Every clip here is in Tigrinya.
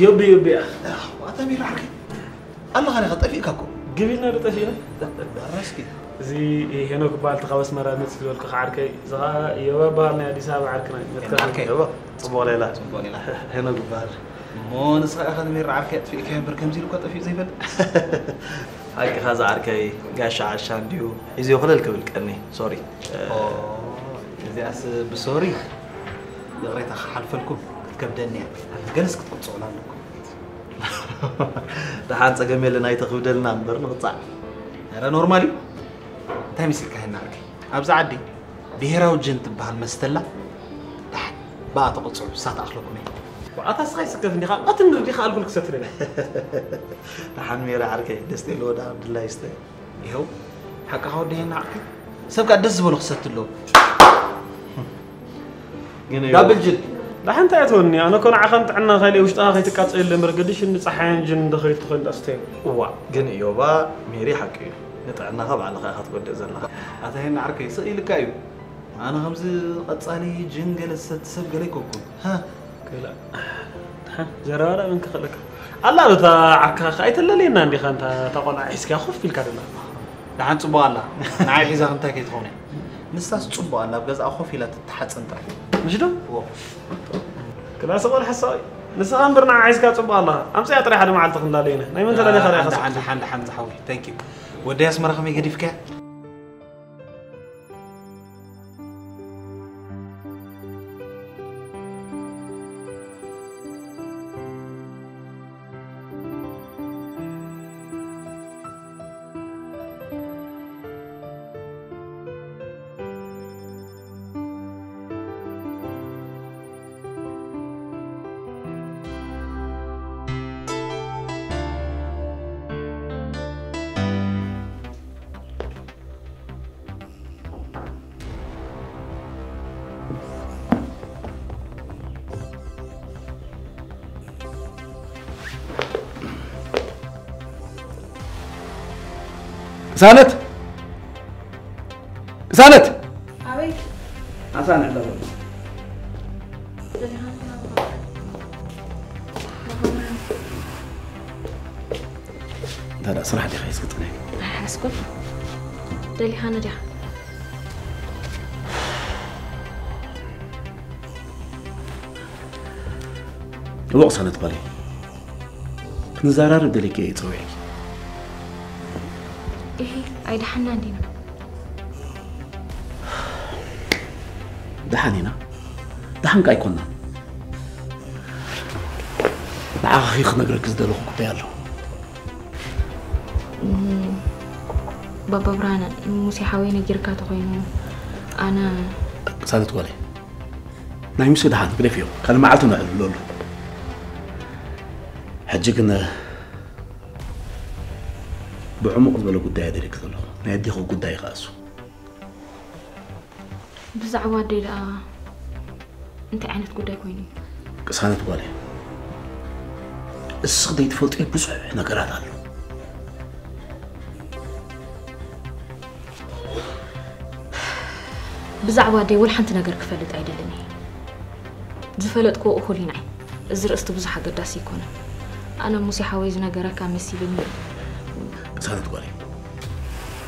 ዮቢ ዮቢ። ኣታ ሚራ ዓርከይ ኣለኻ ዲኻ? ጠፊእካ እኮ። ግቢና ዶ ጠፊእና? እስኪ እዚ ሄኖክ በሃል ተኻብ ኣስመራ መፅእ ዝበልኩ ዓርከይ፣ እዚ ኸዓ ዮባ በሃል ናይ ኣዲስ ኣበባ ዓርክና እዩ። መትከል ዓርከይ። ዮባ፣ ጽቡቕ ሌላ። ጽቡቕ ሌላ። ሄኖክ ይበሃል። እሞ ንስኻ ኢኻ ንሚራ ዓርከይ ኣጥፊእካዮ እምበር ከምዚ ኢሉ እኳ ጠፊኡ ዘይፈልጥ። ሓቅኻ ዝዓርከይ ጋሻ ዓሻ እንድዩ ሒዝዮ ክልል ክብል ቀኒ። ሶሪ። ኦ፣ እዚኣስ ብሶሪ ይቕሬታ ክሓልፈልኩም ክትከብደኒ እያ። ገለስ ክትቅጽዑላ ኣለኩም። ደሓን ጸገም የለን ኣይተኽብደልና እምበር ንቕጻዕ። ኧረ ኖርማል እዩ። እንታይ መሲልካ ሄና ዓርከይ? ኣብዚ ዓዲ ብሄራዊ ጅን ትበሃል መስተ ኣላ። ደሓን ብኣ ተቐጽዑ፣ ንሳ ትኣኽለኩም እያ። ኣታ ስኻ ይስከፍ እንዲኻ፣ ቀትሪ እንድርዲኻ ኣልኮል ክሰትለና። ደሓን ሜረ ዓርከይ ደስተ ኢልዎ ደኣ ድላይ ይስተ። ይኸው ሓቅኻ ወዲ ሄና ዓርከይ። ሰብ ከኣ ደስ ዝበሎ ክሰቲ ኣለዎ። ግን እዩ ዳብል ጅን። ደሓን እንታይ እያ ትወኒ? ኣነ እኮ ንዓኻን ጥዕናኻ ኢለ ውሽጥኻ ከይትቃጸየሉ እምበር ገዲሽ ንጸሓያን ጅን እንዶ ከይዱ ትኾይኑ ደኣ ስተዮ። እዋ። ግን እዮባ ሜሪ ሓቂ እዩ። ንጥዕናኻ ባዕልኻ ኢኻ ትጎድእ ዘለኻ። ኣታ ሄና ዓርከይ ስቕ ኢልካ እዩ። ኣነ ከምዚ ቀጻሊ ጅን ገለ ዝሰቲ ሰብ ገለ ኣይኮንኩን። ሃ። ክላ ደሓን ዘረባ ደኣ መን ክኽእለካ? ኣላ ዶ እታ ዓርክኻ ከኣ ኣይተለለየና እንዲኻ እንታ እታ ቆልዓ ሒዝካ ኮፍ ኢልካ ደላ። ደሓን ጽቡቕ ኣላ። ንዓይ ሒዛ እንታይ ከይትኸውን እያ? ንሳስ ጽቡቕ ኣላ ኣብ ገዛኣ ኮፍ ኢላ ትተሓጸን ጥራይ። ምሽ ዶ? እዎ። ክላሰ ቆልዓ ሓሳዊ ንስኻ እምበር ንዓ ሒዝካ ጽቡቕ ኣለኻ። ኣምጽያ ጥራይ ሓደ መዓልቲ ክንላለየና። ናይ መን ተለሊኻ ዲኻ ሓንዳ ሓንዳ ሓንዳ ሓንዳ ሓዊ። ታንክ ዩ። ወዲ ኣስመራ ከመይ ገዲፍካያ? ቅሳነት! ቅሳነት! ኣቤት። ኣሳንዕ ለበሉ። እንታ ደኣ ስራሕ ዲኻ ሒዝክጥነ? ኣይሓዝኩን። ደሊኻኒ ዲኻ? እወ ቅሳነት ጓለይ፣ ክንዘራረብ ደሊከ እየ ጸዊዐኪ። እሂ ኣይደሓና እንዲና። ደሓን ኢና፣ ደሓን ከ ኣይኮንናን። ንዓኺ ክነግረኪ ዝደለኹ ጉዳይ ኣሎ። ባባ ብርሃነ፣ ንሙሴ ሓወይ ነጊርካ ተኾይኑ ኣነ ቅሳነት ጓለይ፣ ናይ ሙሴ ደሓን ግደፍዮ፣ ካልእ መዓልቲ ነዕልለሉ። ሕጂ ግን ብዕሙቕ ዝበለ ጉዳይ እየ ደልየኪ ዘለኹ። ናይ ኣዴኺ ጉዳይ ከኣ እሱ። ብዛዕባ ኣደይ ደኣ እንታይ ዓይነት ጉዳይ ኮይኑ እዩ? ቅሳነት ጓለይ፣ እስኺ ዘይትፈልጥዮ ብዙሕ ነገራት ኣሎ። ብዛዕባ ኣደይ ወላ ሓንቲ ነገር ክፈልጥ ኣይደልን እየ። ዝፈለጥክዎ እኹል እዩ ንዓይ። እዚ ርእስቲ ብዙሕ ኣገዳሲ ኣይኮነን። ኣነ ሙሴ ሓወይ ዝነገረካ መሲልኒ እዩ። ቅሳነት ጓለይ፣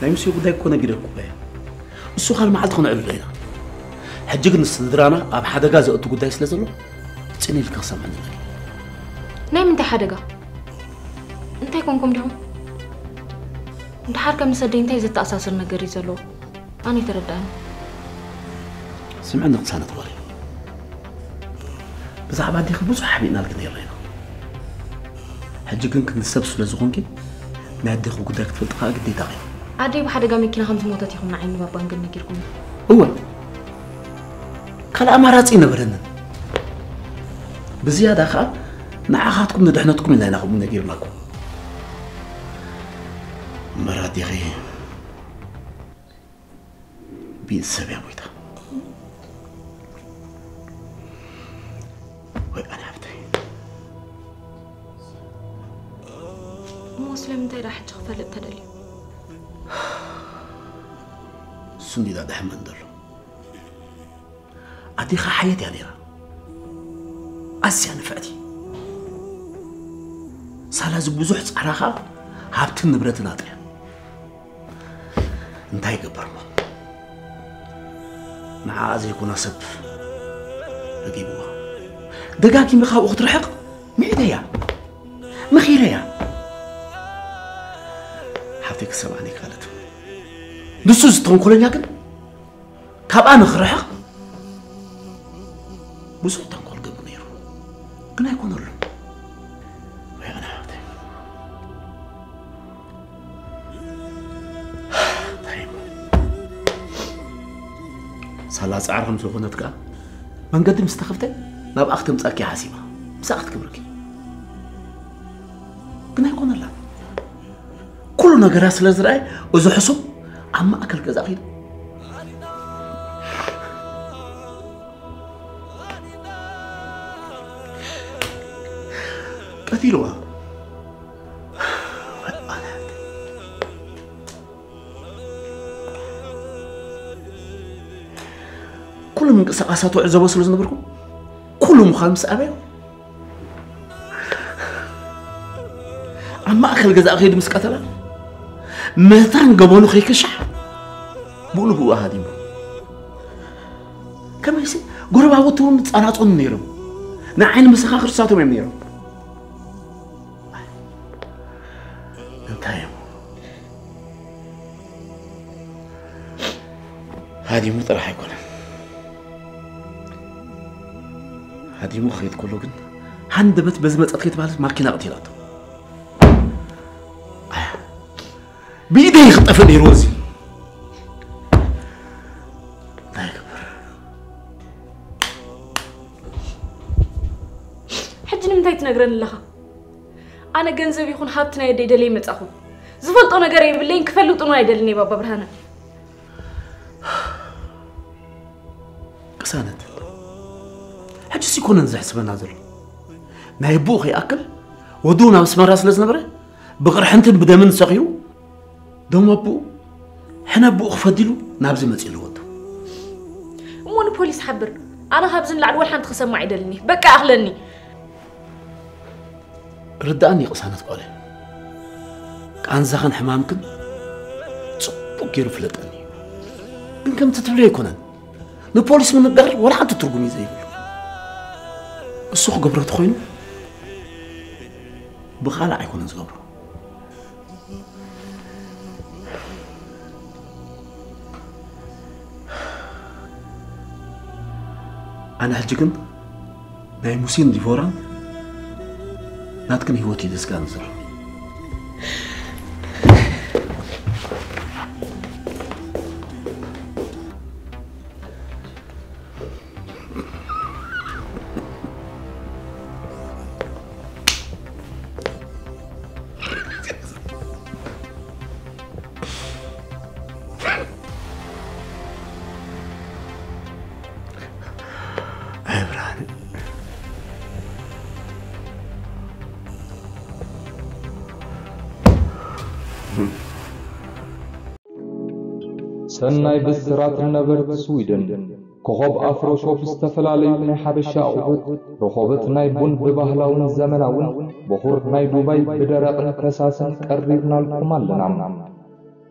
ናይ ሙሴ ጉዳይ እኮ ነጊረኩ እየ። እሱ ካልእ መዓልቲ ክነዕልሎ ኢና። ሕጂ ግን ስድራና ኣብ ሓደጋ ዘእቱ ጉዳይ ስለ ዘሎ ጽን ኢልካ ክሰምዐኒ ኣለኒ። ናይ ምንታይ ሓደጋ? እንታይ ኮንኩም ዲኹም? እንድሓር ከም ምስ ኣደይ እንታይ ዘተኣሳስር ነገር እዩ ዘለዎ? ኣነ ኣይተረድኣኒ። ስምዕኒ ቅሳነት ጓለይ፣ ብዛዕባ ኣዴኺ ብዙሕ ሓቢእናልኪ ነይርና ኢና። ሕጂ ግን ክንዲ ሰብ ስለ ዝኾንኪ ናይ ኣዴኺ ጉዳይ ክትፈልጢ ከኣ ግዴታኺ እዩ። ኣደይ ብሓደጋ መኪና ከም ዝሞተት ኢኹም ንዓይን ንባባን ግን ነጊርኩም። እወ፣ ካልእ ኣማራጺ ኣይነበረንን። ብዝያዳ ከኣ ንዓኻትኩም ንድሕነትኩም ኢልና ኢና ከምኡ ነጊርናኩም። እምበር ኣዴኺ ብኢድ ሰብ እያ ሞይታ። ወይ ኣነ ሃብተይ። እሞ ስለምንታይ ደኣ ሕጂ ክፈልጥ ተደልዩ? እሱ እንዲዳ ደሕመን ዘሎ። ኣዴኻ ሓየት እያ ነይራ። ኣዝያ ንፍዕቲ። ሳላ እዚ ብዙሕ ጻዕራ ኸኣ ሃብትን ንብረትን ኣጥርያ። እንታይ ይገብር እሞ? ንዓኣ ዘይኮና ሰብ ረጊብዋ። ደጋጊመ ካብኡ ክትርሕቕ ምዒደያ። ምኺረያ። ሓፍተይ ክትሰምዓኒ ኣይከኣለትን። ንሱ እዚ ተንኮለኛ ግን ካብኣ ንኽርሕቕ ብዙሕ ተንኮል ገብሩ ነይሩ። ግን ኣይኮነሉን። ወይ ኣነ ሓፍተይ። እንታይ እሞ? ሳላ ጻዕሪ ከም ዝኾነት ከኣ መንገዲ ምስ ተኸፍተ ናብኣ ክተምጻኪ ሓሲባ። ምሳኣ ክትገብረኪ። ግን ኣይኮነላን። ኩሉ ነገራ ስለ ዝረኣየ እዚ ሕሱም ኣብ ማእከል ገዛ ኺዱ ቀቲልዋ። ኩሉ ምንቅስቓሳቱ ዕዘቦ ስለ ዝነበርኩ ኩሉ ምዃኑ ምስ ኣበዮ ኣብ ማእከል ገዛ ከይዱ ምስ ቀተላ መታን ገበኑ ከይክሻሕ ብኡ ንብኡ ሃዲሙ። ከመይሲ ጎረባብቱ እውን ጻናጾን ነይሮም። ንዓይኒ መሰኻኽር ንሳቶም እዮም ነይሮም። እንታይ እዮም? ሃዲሙ ጥራሕ ኣይኮነን። ሃዲሙ ክኸይድ ከሎ ግን ሃንደበት በዚ መጸት ከይተባህለት ማኪና ቀቲላቶ። ኣያ፣ ብኢደይ ክጠፍእ ነይርዎ እዚ። እንታይ ይገብር? ሕጂ ንምንታይ ትነግረኒ ኣለኻ? ኣነ ገንዘብ ይኹን ሃብቲ ናይ ኣደይ ደልየ መጻኹ። ዝፈልጦ ነገር የብለይን፣ ክፈልጥ እውን ኣይደልን እየ ባባ ብርሃነ። ቅሳነት፣ ሕጂስ ይኮነን ዘሕስበና ዘሎ። ናይ ኣቦኡ ከይኣክል ወዱ ናብ ኣስመራ ስለ ዝነበረ ብቕርሕንትን ብደምን ሰኺሩ ደም ኣቦኡ ሕነ ኣቦኡ ክፈዲሉ ናብዚ መጺኡ ኣሎ ወዱ። እሞ ንፖሊስ ሓብር። ኣነ ካብዚ ንላዕሊ ወላ ሓንቲ ክሰማዕ ኣይደልን እየ። በቃ ይኣኽለኒ። ርድኣኒ ቅሳነት ጓለይ። ቃንዛኽን ሕማምክን ጽቡቕ ገይሩ ፍለጠኒ እዩ። ግን ከምቲ ትብልዮ ኣይኮነን። ንፖሊስ ምንጋር ወላ ሓንቲ ትርጉም እዩ ዘይብሉ። እሱ ክገብሮ ተኾይኑ ብኻልእ ኣይኮነን ዝገብሮ። ኣነ ሕጂ ግን ናይ ሙሴን ዲቦራን ናትክን ህይወት እዩ ዘስጋኒ ዘሎ። ኣይ ብርሃነ። ሰናይ ብስራት ነበርቲ ስዊድን። ኮኾብ ኣፍሮ ሾፕ ዝተፈላለዩ ናይ ሓበሻ ኣቑሑት፣ ረኾበት ናይ ቡን ብባህላውን ዘመናውን፣ በኹር ናይ ዱባይ ብደረቕን ፈሳስን ቀሪብናልኩም ኣለና።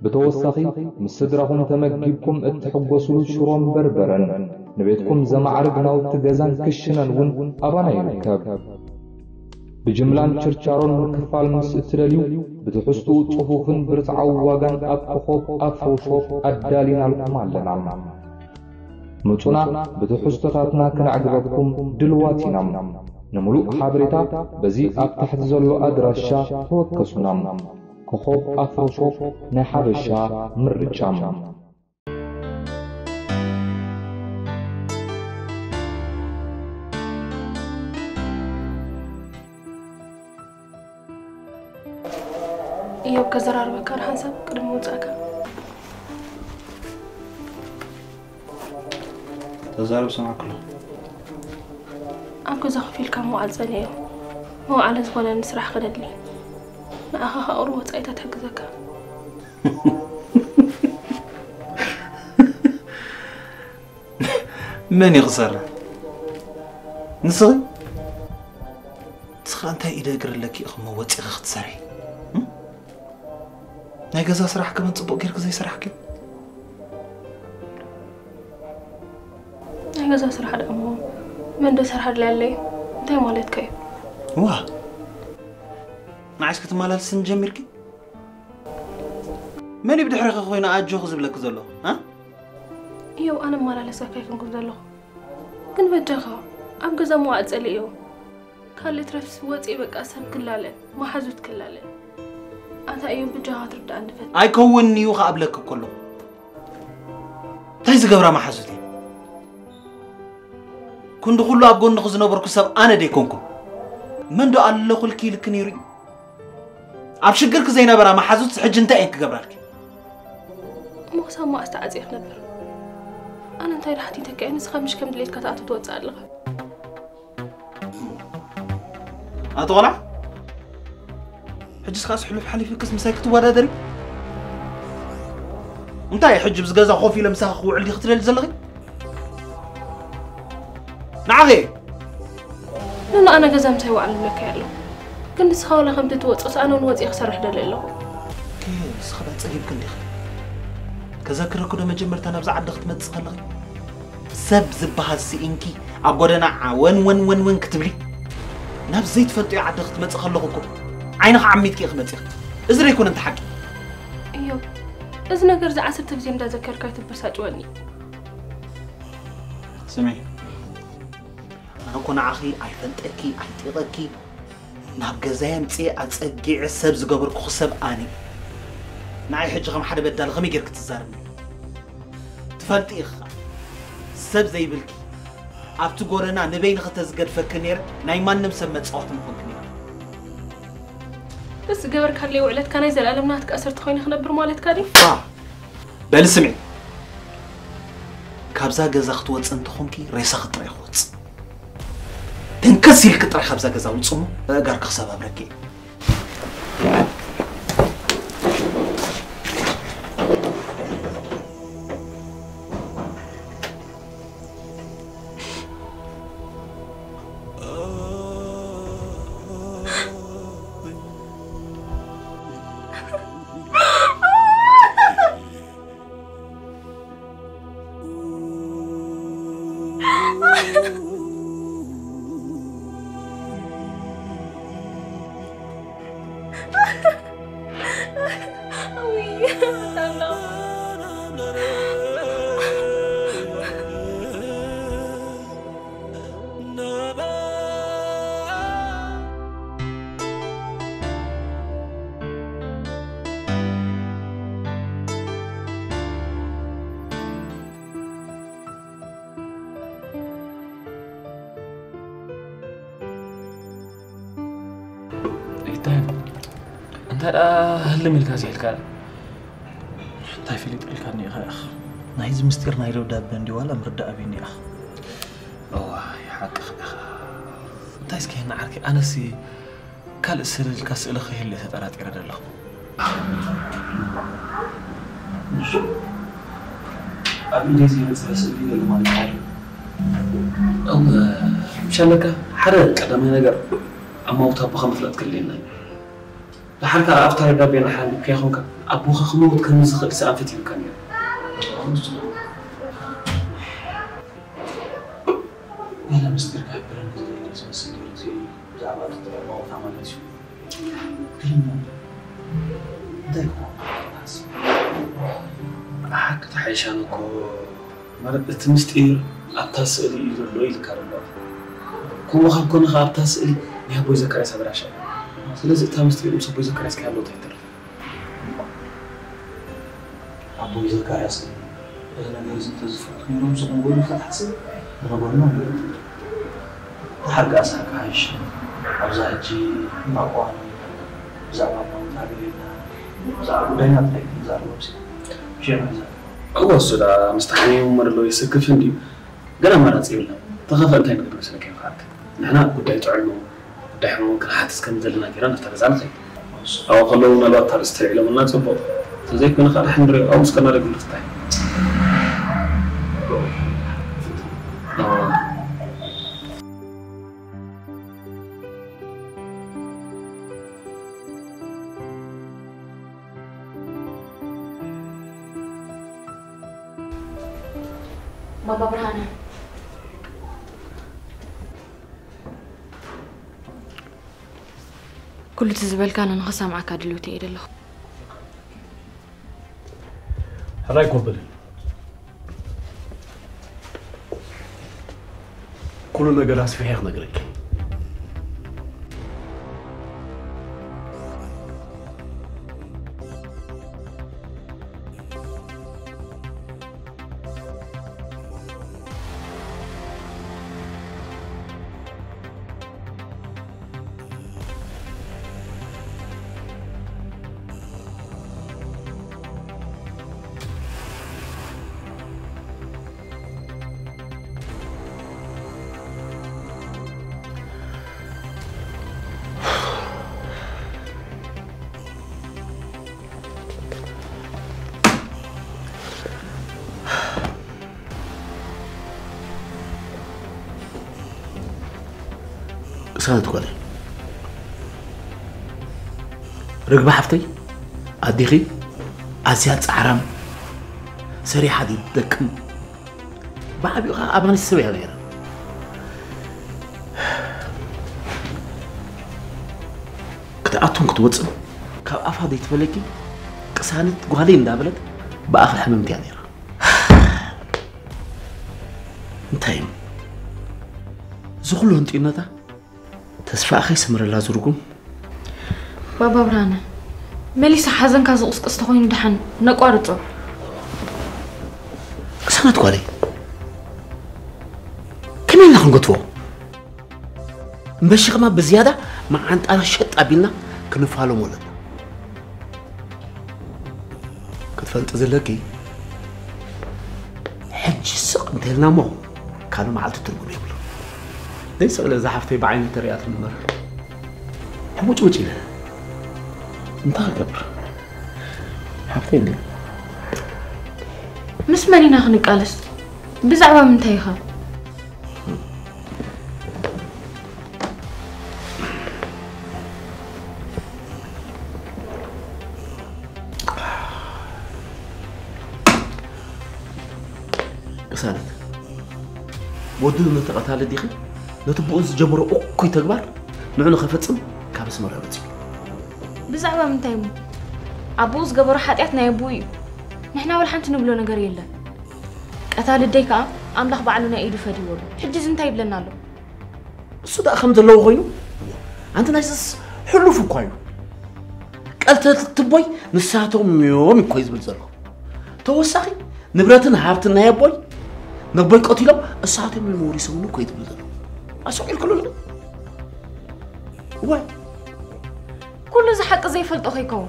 ብተወሳኺ ምስ ስድራኹም ተመጊብኩም እትሕጎስሉ ሽሮን በርበረን፣ ንቤትኩም ዘማዕርግ ናውቲ ገዛን ክሽነን እውን ኣባና ይርከብ። ብጅምላን ችርቻሮን ምክፋል ምስ እትደልዩ፣ ብትሕዝትኡ ጽፉፍን ብርትዓዊ ዋጋን ኣብ ኮኾብ ኣፍሮ ሾፕ ኣዳሊናልኩም ኣለና። ምጹና፣ ብትሕዝቶታትና ክነዕግበኩም ድልዋት ኢና። ንምሉእ ሓበሬታ በዚ ኣብ ታሕቲ ዘሎ ኣድራሻ ተወከሱና። ኮኾብ ኣፍሮ ሾፕ፣ ናይ ሓበሻ ምርጫ። እዮብ፣ ከዘራርበካ ዶ ሓንሳብ ቅድሚ ምውጻእካ? ተዛረብ፣ ሰማዕኩላ። ኣብ ገዛ ኮፍ ኢልካ ምውዓል ጸኒሐ እየ። መውዓሊ ዝኾነኒ ስራሕ ክደሊ። ንኣኻ ከኣ ቁሩብ ወጻኢታት ክሕግዘካ። መን እዩ ክሰርሕ? ንስኺ? ንስኻ እንታይ ኢደ እግሪ ኣለኪ ኢኺ እሞ ወፂኺ ክትሰርሒ? እም? ናይ ገዛ ስራሕ ከመን ፅቡቕ ጌርኪ ዘይሰራሕኪ? ናይ ገዛ ስራሕ ደኣ እሞ መን ዶ ሰርሓ ድልያ ኣለዩ? እንታይ ማለትካ እዩ? ዋ! ንዓይስ ክትመላልስን ጀሚርኪ? መን እዩ ብድሕሪኺ ኮይኑ ኣጆኺ ዝብለኪ ዘሎ? እ? እዮብ፣ ኣነ እመላለሰካ ኣይኮንኩን ዘለኹ። ግን በጃኻ ኣብ ገዛ ምውዓል ጸሊእ እዮ። ካልእ ትረፍስ ወጺእ በቃ ሰብ ክላለ፣ መሓዙት ክላለ። ኣታ እዮብ፣ በጃኻ ክትርድኣኒ ንፈት። ኣይከውንን እዩ ከኣብለኪ እኮ ኣለኹ። እንታይ ዝገብራ መሓዙት እየ? ክንዲ ኩሉ ኣብ ጎንኺ ዝነበርኩ ሰብ ኣነ ደይኮንኩ? መን ዶ ኣለኹልኪ ኢልኪ ነይሩ እዩ? ኣብ ሽግርኪ ዘይነበራ መሓዙት ሕጂ እንታይ እየን ክገብራልኪ? እሞ ክሳብ መዓስ ተዓጽየ ክነብር? ኣነ እንታይ ደሓቲተካ እየ፣ ንስኻ ምሽ ከም ድሌትካ ትኣቱ ትወጽእ ኣለኻ። ኣቶ ቆልዓ፣ ሕጅስ ካስ ሕሉፍ ሓሊፍክስ ምሳይ ክትወዳደሪ? እንታይ ሕጂ ብዚ ገዛ ኮፍ ኢለ ምሳኺ ክውዕል ዲኺ ትደሊ ዘለኺ? ንዓኺ ኖኖ፣ ኣነ ገዛ ምሳይ ውዓል ዝብለካ ኣለኹ። ግን ንስኻ ዋላ ከምቲ ትወጽኦስ ኣነ እውን ወጺኤ ክሰርሕ ደሊ ኣለኹ። ከ ንስኺ ዳ ጸጊብኪ እንዲኺ? ከዘክረኪ ዶ መጀመርታ ናብዛ ዓዲ ክትመጽእ ከለኺ? ሰብ ዝበሃል ስኢንኪ ኣብ ጎደና ዓወን ወን ወን ወን ክትብሊ ናብ ዘይትፈልጥዮ ዓዲ ክትመጽእ ከለኹ እኮ ዓይንኺ ዓሚትኪ ኢኺ መጺኺ። እዚ ዶ ኣይኮነን እቲ ሓቂ? እዮብ፣ እዚ ነገር እዚ ዓሰርተ ግዜ እንዳዘከርካ ኣይትበሳጭወኒ። ስሚ፣ ኣነ እኮ ንዓኺ ኣይፈልጠኪ ኣይጢቐኪ። ናብ ገዛይ ኣምፅኤ ኣፀጊዐ ሰብ ዝገበርኩኺ ሰብ ኣነ። ንዓይ ሕጂ ከም ሓደ በዳሊ ከመይ ጌርኪ ትዛረብኒ? ትፈልጢ ኢኺ ኸዓ፣ ሰብ ዘይብልኪ ኣብቲ ጎደና ንበይንኺ ተዝገድፈኪ ነይረ ናይ ማንም ሰብ መፃወቲ ምኾንኪ ነይረ። ደስ ዝገበርካለይ ውዕለትካ ናይ ዘላለም ናትካ ኣሰርተ ኮይነ ክነብር ማለትካ ድዩ? ባ በሊ ስምዒ፣ ካብዛ ገዛ ክትወፂ እንተኾንኪ ሬሳኺ ጥራይ ክወፅእ። ተንከስ ኢልኪ ጥራይ ካብዛ ገዛ ውፅእ እሞ ኣእጋርኪ ክሰባብረኪ እየ። እንታይ ደኣ ህልም ኢልካ ዘይ ኢልካ እንታይ ፈሊጡ ኢልካኒ ኢኻ ኢኻ ናይዚ ምስጢር ናይ ደብዳበ እንዲ ዋላ ምርዳእ ኣቢኒ ኢኻ እዋይ ሓቅኻ ኢኻ እንታይ እስኪ ንዓርኪ ኣነሲ ካልእ ስእሊ ኢልካ ስእሊ ከይህሉ ተጠራጢረ ዘለኹ ኣብ ኢደይ ዘይበፅሐ ስእሊ ዘሎ ማለት እዩ። እወ፣ ምሻለካ ሓደ ቀዳማይ ነገር ኣማውት ኣቦኻ ምፍላጥ ክልየና እዩ። ደሓር ከኣ ኣብታ ደብዳቤ ንሓን ከይኾንካ ኣቦኻ ክመውት ከም ዝኽእል ሰኣን ፈቲኑካ ነይሩ። ገለ ምስጢር ክሕብረኒ ዝደሊ ዝመስል ነይሩ እቲ ብዛዕባ እቲ ጥዑም ኣውታ ማለት እዩ። ግርም ነበር። እንታይ ክኸውን ትሓስብ? ሓቂ ተሓይሻኒ እኮ ማለት እቲ ምስጢር ኣብታ ስእሊ እዩ ዘሎ ኢልካ ኣሎ። ከምኡ ካብ ኮነ ከኣ ኣብታ ስእሊ ናይ ኣቦይ ዘካርያስ ኣድራሻ እዩ። ስለዚ እታ ምስጢር ምስ ኣቦይ ዘካርያስ ከይሃለወት ኣይተርፍን። ኣቦይ ዘካርያስ እዚ ነገር እዚ እንተዝፈልጡ ነይሮም ስቕ ምበሉ ኢልካ ትሓስብ? ምነበርኖም ነይሩ። ደሓር ከኣ ሳካ ሓይሽ ኣብዛ ሕጂ ሕማቕ እዋን ብዛዕባ ሞት ሃገርና ብዛዕባ ጉዳይና ጥራይ ክንዛረቦም ሲ ሽዕ ንዛረብ። እወ እሱ ደኣ ምስ ተሓሚሙ እሞ ደሎ ይስክፍ እንድዩ። ግን ኣማራጺ የብልና። ተኸፈ እንታይ ንገብር መስለካ ይምሓርክ። ንሕና ጉዳይ ጥዕኑ ጉዳይ ሕሙም ክንሓትት ከም ዘለና ጌርና ናብታ ገዛ ንኸይድ። ኣብኡ ከለዉ ምናልባት ኣርእስቲ ኣልዒሎምልና ጽቡቕ። እንተዘይኮይኑ ከኣ ደሓን ንሪኦ ኣብኡ እስከ እናደግም ንፍታይ። ባባ ብርሃነ፣ ኩሉ እቲ ዝበልካኒ ንኽሰምዓካ ድልውቲ እየ ዘለኹ። ሕራይ ኮብል፣ ኩሉ ነገር ኣስፊሐ ክነግረኪ። ቅሳነት ጓለይ፣ ርግቢ ሓፍተይ፣ ኣዴኺ ኣዝያ ጻዕራም፣ ሰሪሓ ድደክም፣ ብዓቢኡ ኸዓ ኣማኒት ሰብ እያ ነይራ። ክትኣቱን ክትወፅን ካብ ኣፋ ዘይትፈለኪ ቅሳነት ጓለይ እንዳበለት ብኣኽሊ ሕምምቲ እያ ነይራ። እንታይ እዩ እዚ ኩሉ ህንጥዩነታ? ተስፋ ከይሰምረላ ዝርጉም። ባባ ብርሃነ፣ መሊሳ ሓዘንካ ዝቕስቅስ ተኾይኑ ደሓን ነቋርጾ። ቅሳነት ጓለይ፣ ከመይ ኢልና ክንገትፎ? እምበሺ ከማ ብዝያዳ መዓንጣና ሸጥ ኣቢልና ክንፋለሞ ኣለና። ክትፈልጢ ዘለኪ፣ ሕጂ ስቕ እንተልና እሞ ካልእ መዓልቲ ትርጉም የብሉ። ደይ ስቕለ እዛ ሓፍተይ ብዓይኒ ተሪኣትኒ እምበር ሕሙጭሙጭ ኢለ እንታይ ክገብር? ሓፍተይ እንዲ ምስ መን ኢና ክንቃለስ? ብዛዕባ ምንታይ ኢኻ? ቅሳነት፣ ወዲ ነቲ ቀታሊ ዲኺ ነቲ ብኡ ዝጀመሮ እኩይ ተግባር ንዑ ንኸፈጽም ካብ ኣስመራ መጺኡ። ብዛዕባ ምንታይ እሞ? ኣቦኡ ዝገበሮ ሓጢኣት ናይ ኣቦኡ እዩ። ንሕና ወላ ሓንቲ ንብሎ ነገር የለን። ቀታሊ ኣደይ ከኣ ኣምላኽ ባዕሉ ናይ ኢዱ ፈዲዎ ኣሎ። ሕጂስ እንታይ ይብለና ኣሎ? እሱ ደኣ ከም ዘለዎ ኮይኑ፣ ኣንቲ ናይስስ ሕሉፍ እኳ እዩ። ቀተልቲ ኣቦይ ንሳቶም እዮም እኮ እዩ ዝብል ዘሎ። ተወሳኺ ንብረትን ሃብትን ናይ ኣቦይ ነቦይ ቀቲሎም እሳቶም እዮም ወሪሶምኒ እኮ እዩ ዝብል ዘሎ። ኣስቕ ኢልክሉ ኣለኹ። ዋይ ኩሉ እዚ ሓቂ ዘይፈልጦ ከይከውን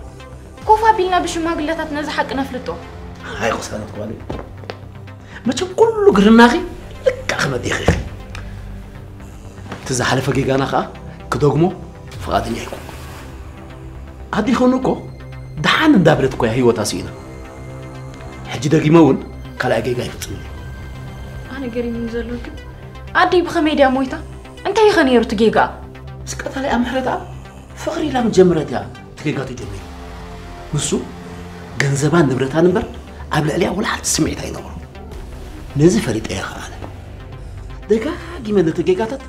ኮፍ ኣቢልና ብሽማግለታት ነዚ ሓቂ ነፍልጦ። ኣይ ቅሳነት ጓለይ፣ መቸም ኩሉ ግርናኺ ልክዕ ከም ኣዴኺ ኢኺ። እቲ ዝሓለፈ ጌጋና ኸኣ ክደግሞ ፍቓደኛ ኣይኮንኩን። ኣዴኺ እውን እኮ ደሓን እንዳበለት እኮ እያ ህይወታ ስኢና። ሕጂ ደጊመ እውን ካልኣይ ጌጋ ኣይፍጽምን እየ። ኣነ ገሪሙኒ ዘሎ ግን ኣደይ ብኸመይ ድያ ሞይታ? እንታይ ኢኸ ነይሩ እቲ ጌጋኣ? ምስ ቀታሊኣ ምሕረትኣብ ፍቕሪ ኢላ ምስ ጀመረት እያ እቲ ጌጋ ተጀሚሩ። ንሱ ገንዘባን ንብረታን እምበር ኣብ ልዕሊኣ ወላ ሓንቲ ስምዒት ኣይነበሮ። ነዚ ፈሊጠ እየ ኸዓ ኣነ ደጋጊመ ነቲ ጌጋታት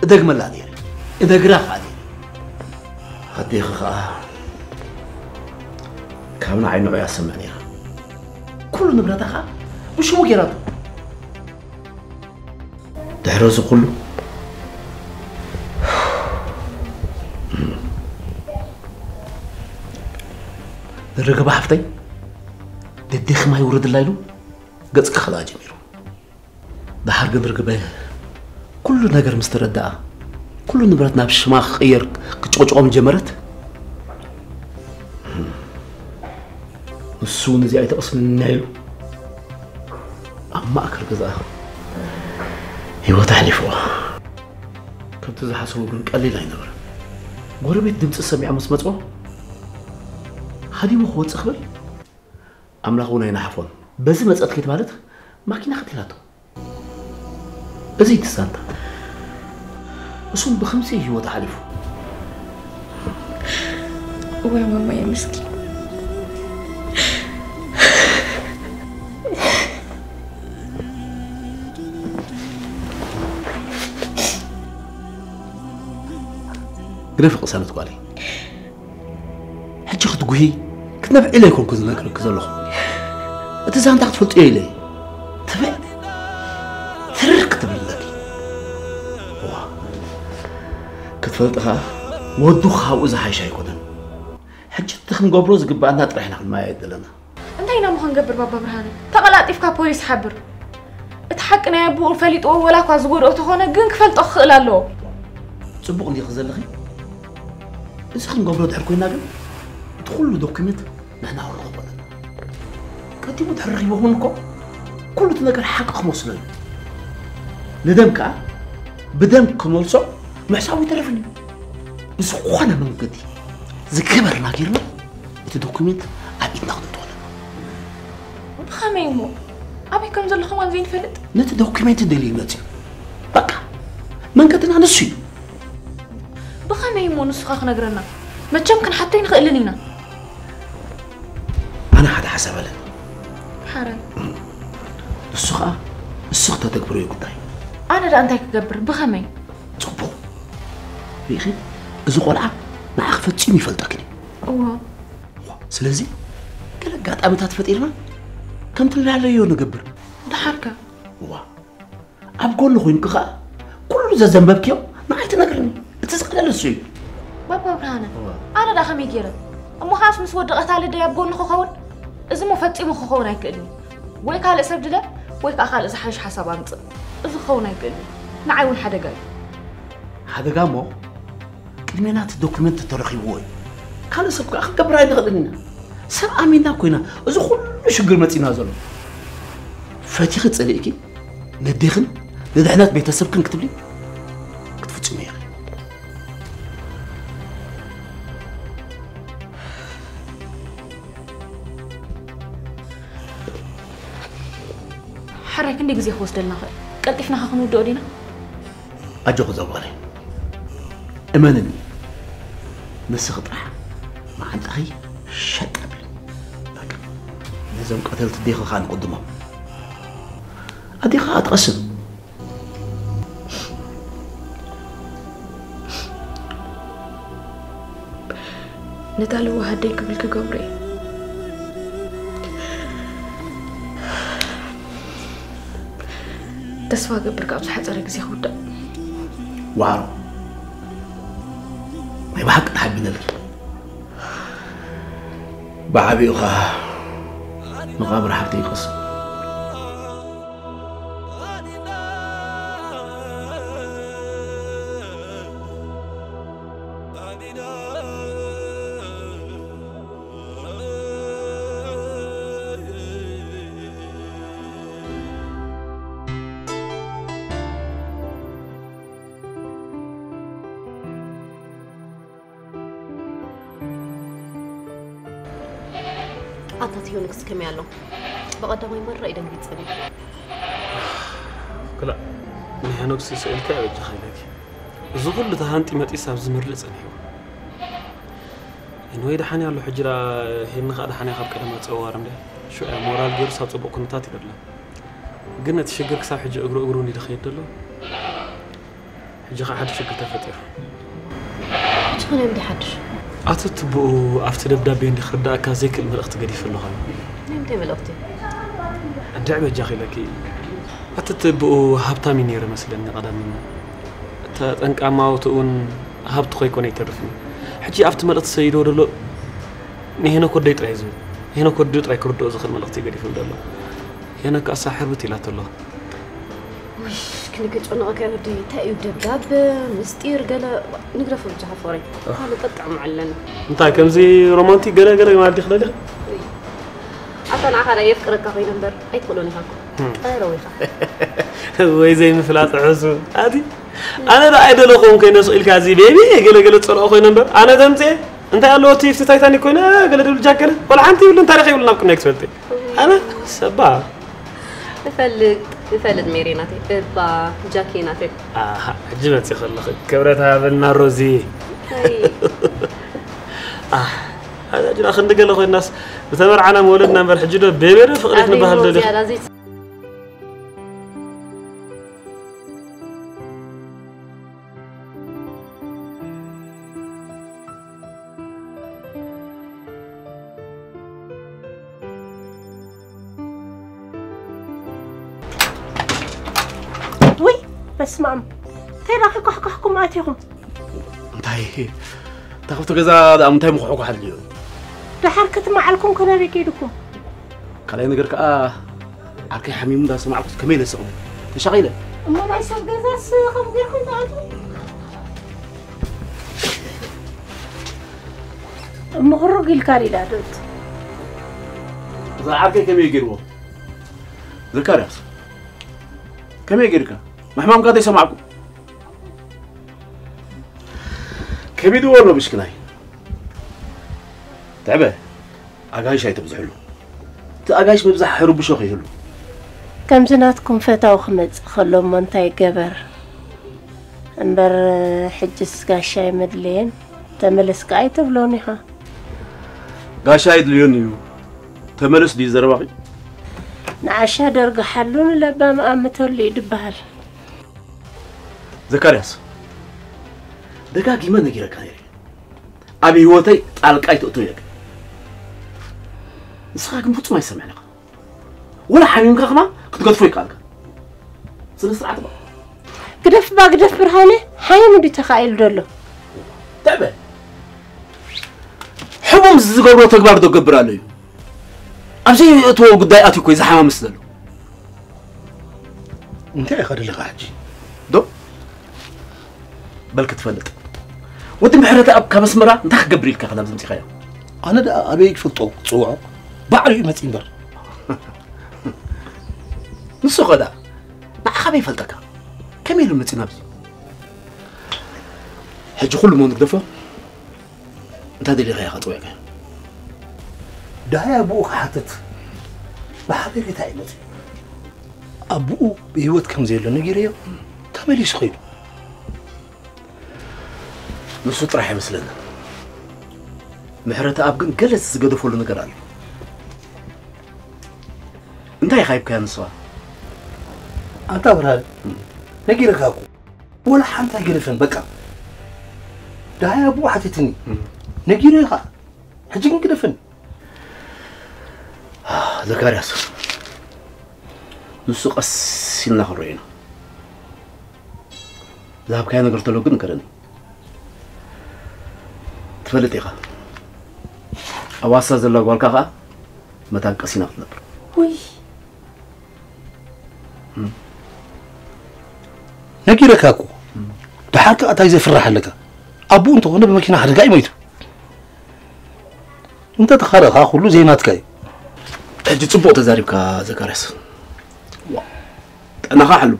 እደግመላ ነይረ፣ እነግራ ኸዓ ነይረ። ኣዴኺ ኸዓ ካብ ንዓይ ንዑ እያ ትሰምዕ ነይራ። ኩሉ ንብረታ ኸዓ ብሽሙ ገይራቶ። ድሕሪ እዚ ኩሉ ርግበ ሓፍተይ፣ ደዴኺ ማይ ውረድላ ኢሉ ገጽ ክኸልኣ ጀሚሩ። ደሓር ግን ርግበ ኩሉ ነገር ምስ ተረድኣ፣ ኩሉ ንብረት ናብ ሽማ ክቕየር ክትጭቕጭቖም ጀመረት። ንሱ እውን እዚኣ ኣይተቐስምንና ኢሉ ኣብ ማእከል ገዛ ህይወቱ ኣሕሊፍዎ። ከምቲ ዝሓሰቦ ግን ቀሊል ኣይነበረን። ጎረቤት ድምፂ ሰሚዖም ምስ መፅዎ ሃዲሙ ክወፅእ ክብል ኣምላኽ እውን ኣይነሓፎን። በዚ መፀት ከይተባህለት ማኪና ቀቲላቶ። እዚ እዩ እቲ ዛንታ። እሱን ብኸምዚ እዩ ህይወቱ ሓሊፉ። ወይ ማማየ ምስኪን። ግደፊ ቅሳነት ጓለይ። ሕጂ ክትጉሂ ክትነብዒ ኢለ ኣይኮንኩ ዝነግረኪ ዘለኹ። እቲ ዛንታ ክትፈልጥዮ ኢለ እየ። ትብዕ ትርር ክትብል ኣለኪ። እዋ ክትፈልጢ ኸኣ ወዱ ካብኡ ዝሓይሽ ኣይኮነን። ሕጂ እቲ ክንገብሮ ዝግባኣና ጥራሕ ኢና ክንመያየጥ ዘለና። እንታይ ኢና እሞ ክንገብር ባባ ብርሃነ? ተቐላጢፍካ ፖሊስ ሓብር። እቲ ሓቂ ናይ ኣቦኡ ፈሊጥዎ ወላ እኳ ዝጎድኦ ተኾነ ግን ክፈልጦ ክኽእል ኣለዎ። ጽቡቕ እንዲኺ ዘለኺ? እዚ ክንገብሮ ድሕር ኮይና ግን እቲ ኩሉ ዶኩሜንት ንሕና ክንረኽቦ ኣለና። ቀዲሙ ድሕር ረኺብኹም እኮ ኩሉ እቲ ነገር ሓቂ ክመስሎ እዩ። ንደም ከኣ ብደም ክመልሶ ምሕሳቡ ይተርፍን እዩ። ብዝኾነ መንገዲ ዝገበርና ጌርና እቲ ዶኩሜንት ኣብ ኢድና ክነእትዎ ኣለና። ብኸመይ እሞ? ኣበይ ከም ዘሎ ከማን ዘይንፈልጥ? ነቲ ዶኩሜንት ደልዩ መጽዩ። በቃ መንገድና ንሱ እዩ። ብኸመይ እሞ ንሱ ኸ ክነግረና? መቸም ክንሓቶ ኣይንኽእልን ኢና። ኣነ ሓደ ሓሳብ ኣለኒ። ሓራይ። ንሱ ኸኣ ንሱ ክተተግብሮ እዩ ጉዳይ። ኣነ ደኣ እንታይ ክገብር? ብኸመይ? ጽቡቕ። ርኢኺ፣ እዚ ቆልዓ ንዓኺ ፈጺሙ ይፈልጠክን እዩ። እዋ። ስለዚ ገለ ኣጋጣሚታት ፈጢርና ከምቲ ንላለዮ ንገብር። ደሓርከ? እዋ። ኣብ ጎኒ ኮይንኪ ኸኣ ኩሉ ዘዘንበብክዮ ንዓይ ትነግርኒ። እቲ ዝቐለለ እሱ እዩ። ባባ ብርሃነ፣ እዋ። ኣነ ደኣ ከመይ ገይረ? እሞ ኸኣስ ምስ ወደቐት ኣለ ደይ ኣብ ጎኒ ክኸውን? እዚ እሞ ፈጺሙ ክኸውን ኣይክእልን እዩ። ወይ ካልእ ሰብ ድለ፣ ወይ ከኣ ካልእ ዝሓይሽ ሓሳብ ኣምጽእ። እዚ ክኸውን ኣይክእልን እዩ። ንዓይ እውን ሓደጋ እዩ። ሓደጋ እሞ ቅድሜና እቲ ዶኩመንት ተረኺብዎ እዩ። ካልእ ሰብ ከኣ ክንገብር ኣይንኽእልን ኢና። ሰብ ኣሚንና እኮ ኢና እዚ ኩሉ ሽግር መጺና ዘሎ። ፈቲኺ ጸሊእኪ ነዴኽን ንድሕነት ቤተሰብክን ክትብሊ ክትፍጽሚ ኢኺ። ሓራይ ክንደይ ግዜ ክወስደልና ኽእል? ቀልጢፍና ኸ ክንውድኦ ዲና? ኣጆኺ ዘጓለይ፣ እመንኒ፣ ንስኺ ጥራሕ መዓንጣኺ ሸጥ ኣብሊ። በቃ፣ ነዞም ቀተልቲ ኣዴኺ ኸኣ ንቕድሞም። ኣዴኻ ትቐስን። ነታ ለዋህ ኣደይ ክብል ክገብሮ እየ። ተስፋ እገብር ካብ ዝሓጸረ ግዜ ክውዳእ። ዋዕሮ፣ ናይ ብሓቂ ተሓቢነልኪ። ብዓቢኡ ኸኣ መቓብር ሓብተይ ይቐስን። ኣታ ሄኖክስ ከመይ ኣሎ? ብቐዳማይ መራ እዩ ደንጊጸኒ። ክላእ፣ ንሄኖክስ ስኢልካ በጃኻ ኢለኪ። እዚ ኩሉ ተሃንጢ መጢስ ኣብዚ ምርድእ ጸኒሑ። ኤንወይ ደሓን ኣሎ፣ ሕጂ ደኣ ሄኒ ከኣ ደሓን እያ ካብ ቀደማ ጸዋር እንደ። ሽዑ እያ ሞራል ገይሩ ሳብ ጽቡቕ ኩነታት እዩ ደሎ። ግን እቲ ሽግር ክሳብ ሕጂ እግሩ እግሩ እንዲ ዝኸይድ ደሎ። ሕጂ ኸዓ ሓድሽ ሽግር ተፈጢሩ። ዝኾነ እንዲ ሓድሽ? ኣቶ ትብኡ ኣብቲ ደብዳቤ እንዲ ክርዳእካ ዘይክእል መልእኽቲ ገዲፉ ኣለኻ። ናይ ምንታይ መልእኽቲ? እንድዕ በጃኺ ኢለኪ። ኣቲ ትብኡ ሃብታም እዩ ነይሩ መስለኒ ቀዳሚና። እታ ጠንቃማውቲ እውን ሃብቲ ኮይኮነ ኣይተርፍን። ሕጂ ኣብቲ መልእኽቲ ሰይዶ ደሎ ንሄኖክ ወደይ ጥራይ እዩ ዝብል። ሄኖክ ወዱ ጥራይ ክርድኦ ዝኽእል መልእኽቲ እዩ ገዲፉ ደሎ። ሄኖክ ኣሳ ሕርብት ኢላቶ ኣለዋ። ውይ፣ ክንክጨነቐካ ወደይ፣ እንታይ እዩ ደብዳብ፣ ምስጢር፣ ገለ ንግደፎ ብቻ ፍቕረይ። ካልእ ጠጥዕም ኣለኒ። እንታይ ከምዚ ሮማንቲክ ገለ ገለ ማለት ዲኺ ደሊኺ? ውይ። ኣታ ንዓኻ ደኣ የፍቅረካ ኮይነ እምበር ኣይትኽእሎን ኢኻ እኮ። ህም። ጠረው ኢኻ። ወይ ዘይምፍላጥ ሕሱ። ኣቲ፣ ኣነ ደኣ ኣይደለኹን ኮይነ ስቕ ኢልካ እዚ ቤቢ ገለ ገለ ጸልኦ ኮይነ እምበር፣ ኣነ ተምጽኤ እንታይ ኣለዎ እቲ ፍቲ ታይታኒክ ኮይነ ገለ ድብል ጃክ ገለ? ወላ ሓንቲ ይብሉን ታሪኽ ይብሉን ኣብ ቅድመይ ክትፈልጢ። ኣነ ሰባ። እፈልጥ፣ እፈልጥ ሜሪ ናተይ፣ እባ ጃኪ ናተይ። ኣሃ፣ ሕጂ መጺኺ ኣለኺ። ክብረት ሃበልና ሮዚ። ኣይ። ኣህ፣ ኣዛ ጅራ ክንዲ ገለ ኮይናስ ብተመርዓና ምወለድና እምበር ሕጂ ዶ ቤቤ ዶ ፍቕሪ ኣበይ ክንበሃል እሞ ደሊኺ? ዝያዳ ዘይት- በስመ ኣብ። እንታይ ደኣ ክኳሕኳሕኩም ኣቲኹም? እንታይ? እታ ክፍቲ ገዛ ደኣ እንታይ ምኹሕኳሕ ኣድልዮ? ደሓር ክትመዓልኩም ከ ናበይ ከይድኩም? ካልኣይ ነገር ከኣ ዓርከይ ሓሚሙ እንዳሰማዕኩስ ከመይ ኢለ ስቕ? ተሻቒለ። እሞ ናይ ሰብ ገዛስ ከም ጌርኩም ትኣትዉ? እሞ ክሩግ ኢልካ ሪዳ ዶት። እዛ ዓርከይ ከመይ ገይርዎ? ዘካርያስ፣ ከመይ ጌርካ? ምሕማምካ ዘይሰማዕኩ። ከቢድዎ ኣሎ ብሽክናይ። ትዕበ፣ ኣጋይሽ ኣይተብዝሕሉ። እቲ ኣጋይሽ ምብዛሕ ሕርብሾ ከይህሉ። ከምዚ ናትኩም ፈታው ክመጽእ ከሎ እሞ እንታይ ይገበር? እምበር ሕጅስ ጋሻ ኣይመድለየን፣ ተመለስ ከኣ ኣይተብሎን ኢኻ። ጋሻ ኣይድልዮን እዩ፣ ተመለስ ድዩ ዘረባኺ? ንዓሻ ደርግሓሉ ንለባም ኣምተሉ እዩ ድበሃል። ዘካርያስ፣ ደጋጊመ ነጊረካ ነይረ። ኣብ ህይወተይ ጣልቃ ኣይትእቱ ኢለካ። ንስኻ ግን ፍጹም ኣይሰምዕን ኢኻ። ወላ ሓሚምካ ከማን ክትገድፎ ይከኣልካ። ስነ ስርዓት እባ። ግደፍ እባ ግደፍ ብርሃነ፣ ሓሚሙ ድዩ ተኻኢሉ ዘሎ? ትዕበ። ሕሙም ዝገብሮ ተግባር ዶ ገብር ኣሎ እዩ? ኣብ ዘይእትዎ ጉዳይ ኣትዩ እኮ እዩ ዝሓማምስ ዘሎ። እንታይ ኢኻ ደሊኻ ሕጂ? ዶ? በል ክትፈልጥ። ወዲ ምሕረተኣብ ካብ ኣስመራ እንታይ ክገብር ኢልካ ኢኻ ናብዚ ኣምጺኻዮ? ኣነ ደኣ ኣበይ ክፈልጦ ክጽውዖ? ባዕሉ እዩ መጺኡ እምበር። ንሱ ኸ ደኣ ንዓኻ ኣበይ ይፈልጠካ? ከመይ ኢሉ መጺኡ ናብዚ? ሕጂ ኩሉ እሞ ንግደፎ። እንታይ ደሊኻ ኢኻ ጸዊዕካዮ? ደሃይ ኣቦኡ ክሓትት ብሓበሬታ እዩ መጺኡ። ኣቦኡ ብህይወት ከም ዘየሎ ነጊረዮ ተመሊሱ ኸይዱ። ንሱ ጥራሕ ኣይመስለንን። ምሕረተኣብ ግን ገለ ዝገደፈሉ ነገር ኣሎ። እንታይ ኢኻ ሂብካያ ንስኻ? ኣንታ ብርሃን፣ ነጊረካ እኮ። ወላ ሓንቲ ኣይገደፈን፣ በቃ። ደሃይ ኣቦኡ ሓቲትኒ። እም። ነጊሩ ኢኻ። ሕጂ ግን ግደፈን። ዘካርያስ፣ ንሱ ቀስ ኢልና ክንሪኦ ኢና። ዝሃብካዮ ነገር ተሎ ግን ንገረኒ። ትፈልጥ ኢኻ። ኣብ ዋሳ ዘላ ጓልካ ኸኣ መታን ቀስ ኢና ክትነብር። ውይ። ነጊረካ እኮ። ደሓር ከኣ እንታይ ዘፍርሕ ኣለካ? ኣቦኡ እንተኾነ ብመኪና ሓደጋ እዩ ሞይቱ። እንተ ተኻረኻ ኩሉ ዘይናትካ እዩ። ሕጂ ጽቡቕ ተዛሪብካ ዘካርያስ። ዋ፣ ጥዕናኻ ሕሉ።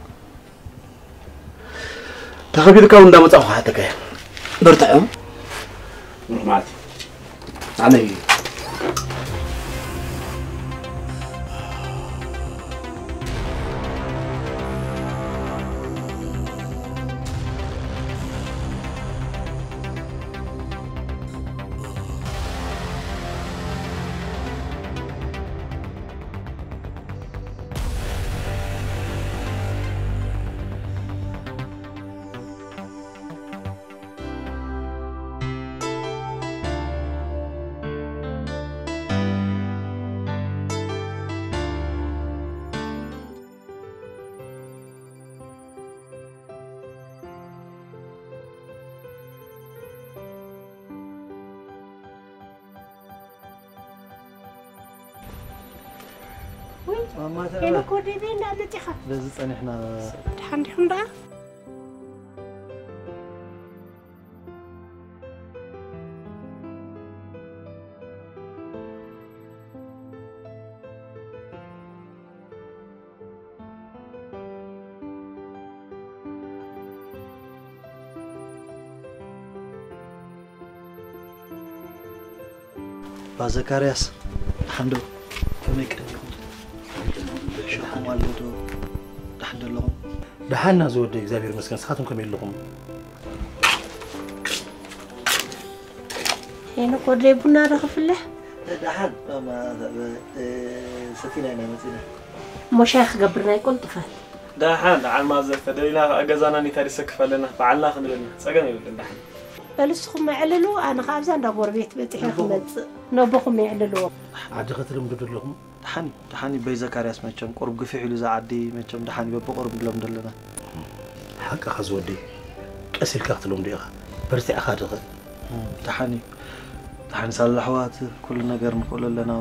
ተኸቢርካ እውን እንዳመጻእኩ ክሓተካ እየ። በርትዕ፣ እ? ብሩኽ መዓልቲ። ኣነ ውይ፣ ማማ ተረፈ። ሄሎ፣ ኮዴቤ እንዳመጽኻ። በዚ ጸኒሕና። ደሓን ዲኹም ደኣ? ኣባ ዘካርያስ፣ ደሓን ዶ? ከመይ ቀኒኹም? ሽኹም ኣሎ ዶ? ደሓን ዶ ኣለኹም? ደሓን ኢና ዝወደይ፣ እግዚኣብሔር ይመስገን። ንስኻትኩም ከመይ ኣለኹም? ሄኖክ ወደይ፣ ቡና ዶ ክፍልሕ? ደሓን፣ ማማ፣ እ፣ ሰቲና ኢና መጺና። እሞ ሻሂ ክገብር ናይ ቁልጥፋት። ደሓን፣ ደሓን ማዘር፣ ተደሊና ከኣ ገዛና ኒታሪሰ ክፋለና፣ በዓልና ክንብል ኢና። ጸገም የብልን፣ ደሓን። በል እስኹም ኣዕልሉ፣ ኣነ ከኣ ኣብዛ እንዳ ጎረቤት በጺሐ ክመጽእ። ነቦኹም የዕልልዎ። ዓዲ ከተለምዱ ዶ ኣለኹም? ደሓን እዩ፣ ደሓን እዩ በይ ዘካርያስ፣ መቸም ቁሩብ ግፍሕ ኢሉ እዛ ዓዲ፣ መቸም ደሓን እዩ በብቁሩብ ንለምዶ ኣለና። ሓቅኻ ዝወደይ፣ ቀስ ኢልካ ክትለምዶ ኢኻ። በርቲዕኻ ድኸ? ደሓን እዩ። ደሓን ሳላ ኣሕዋት ኩሉ ነገር ንኽእሎ ኣለና።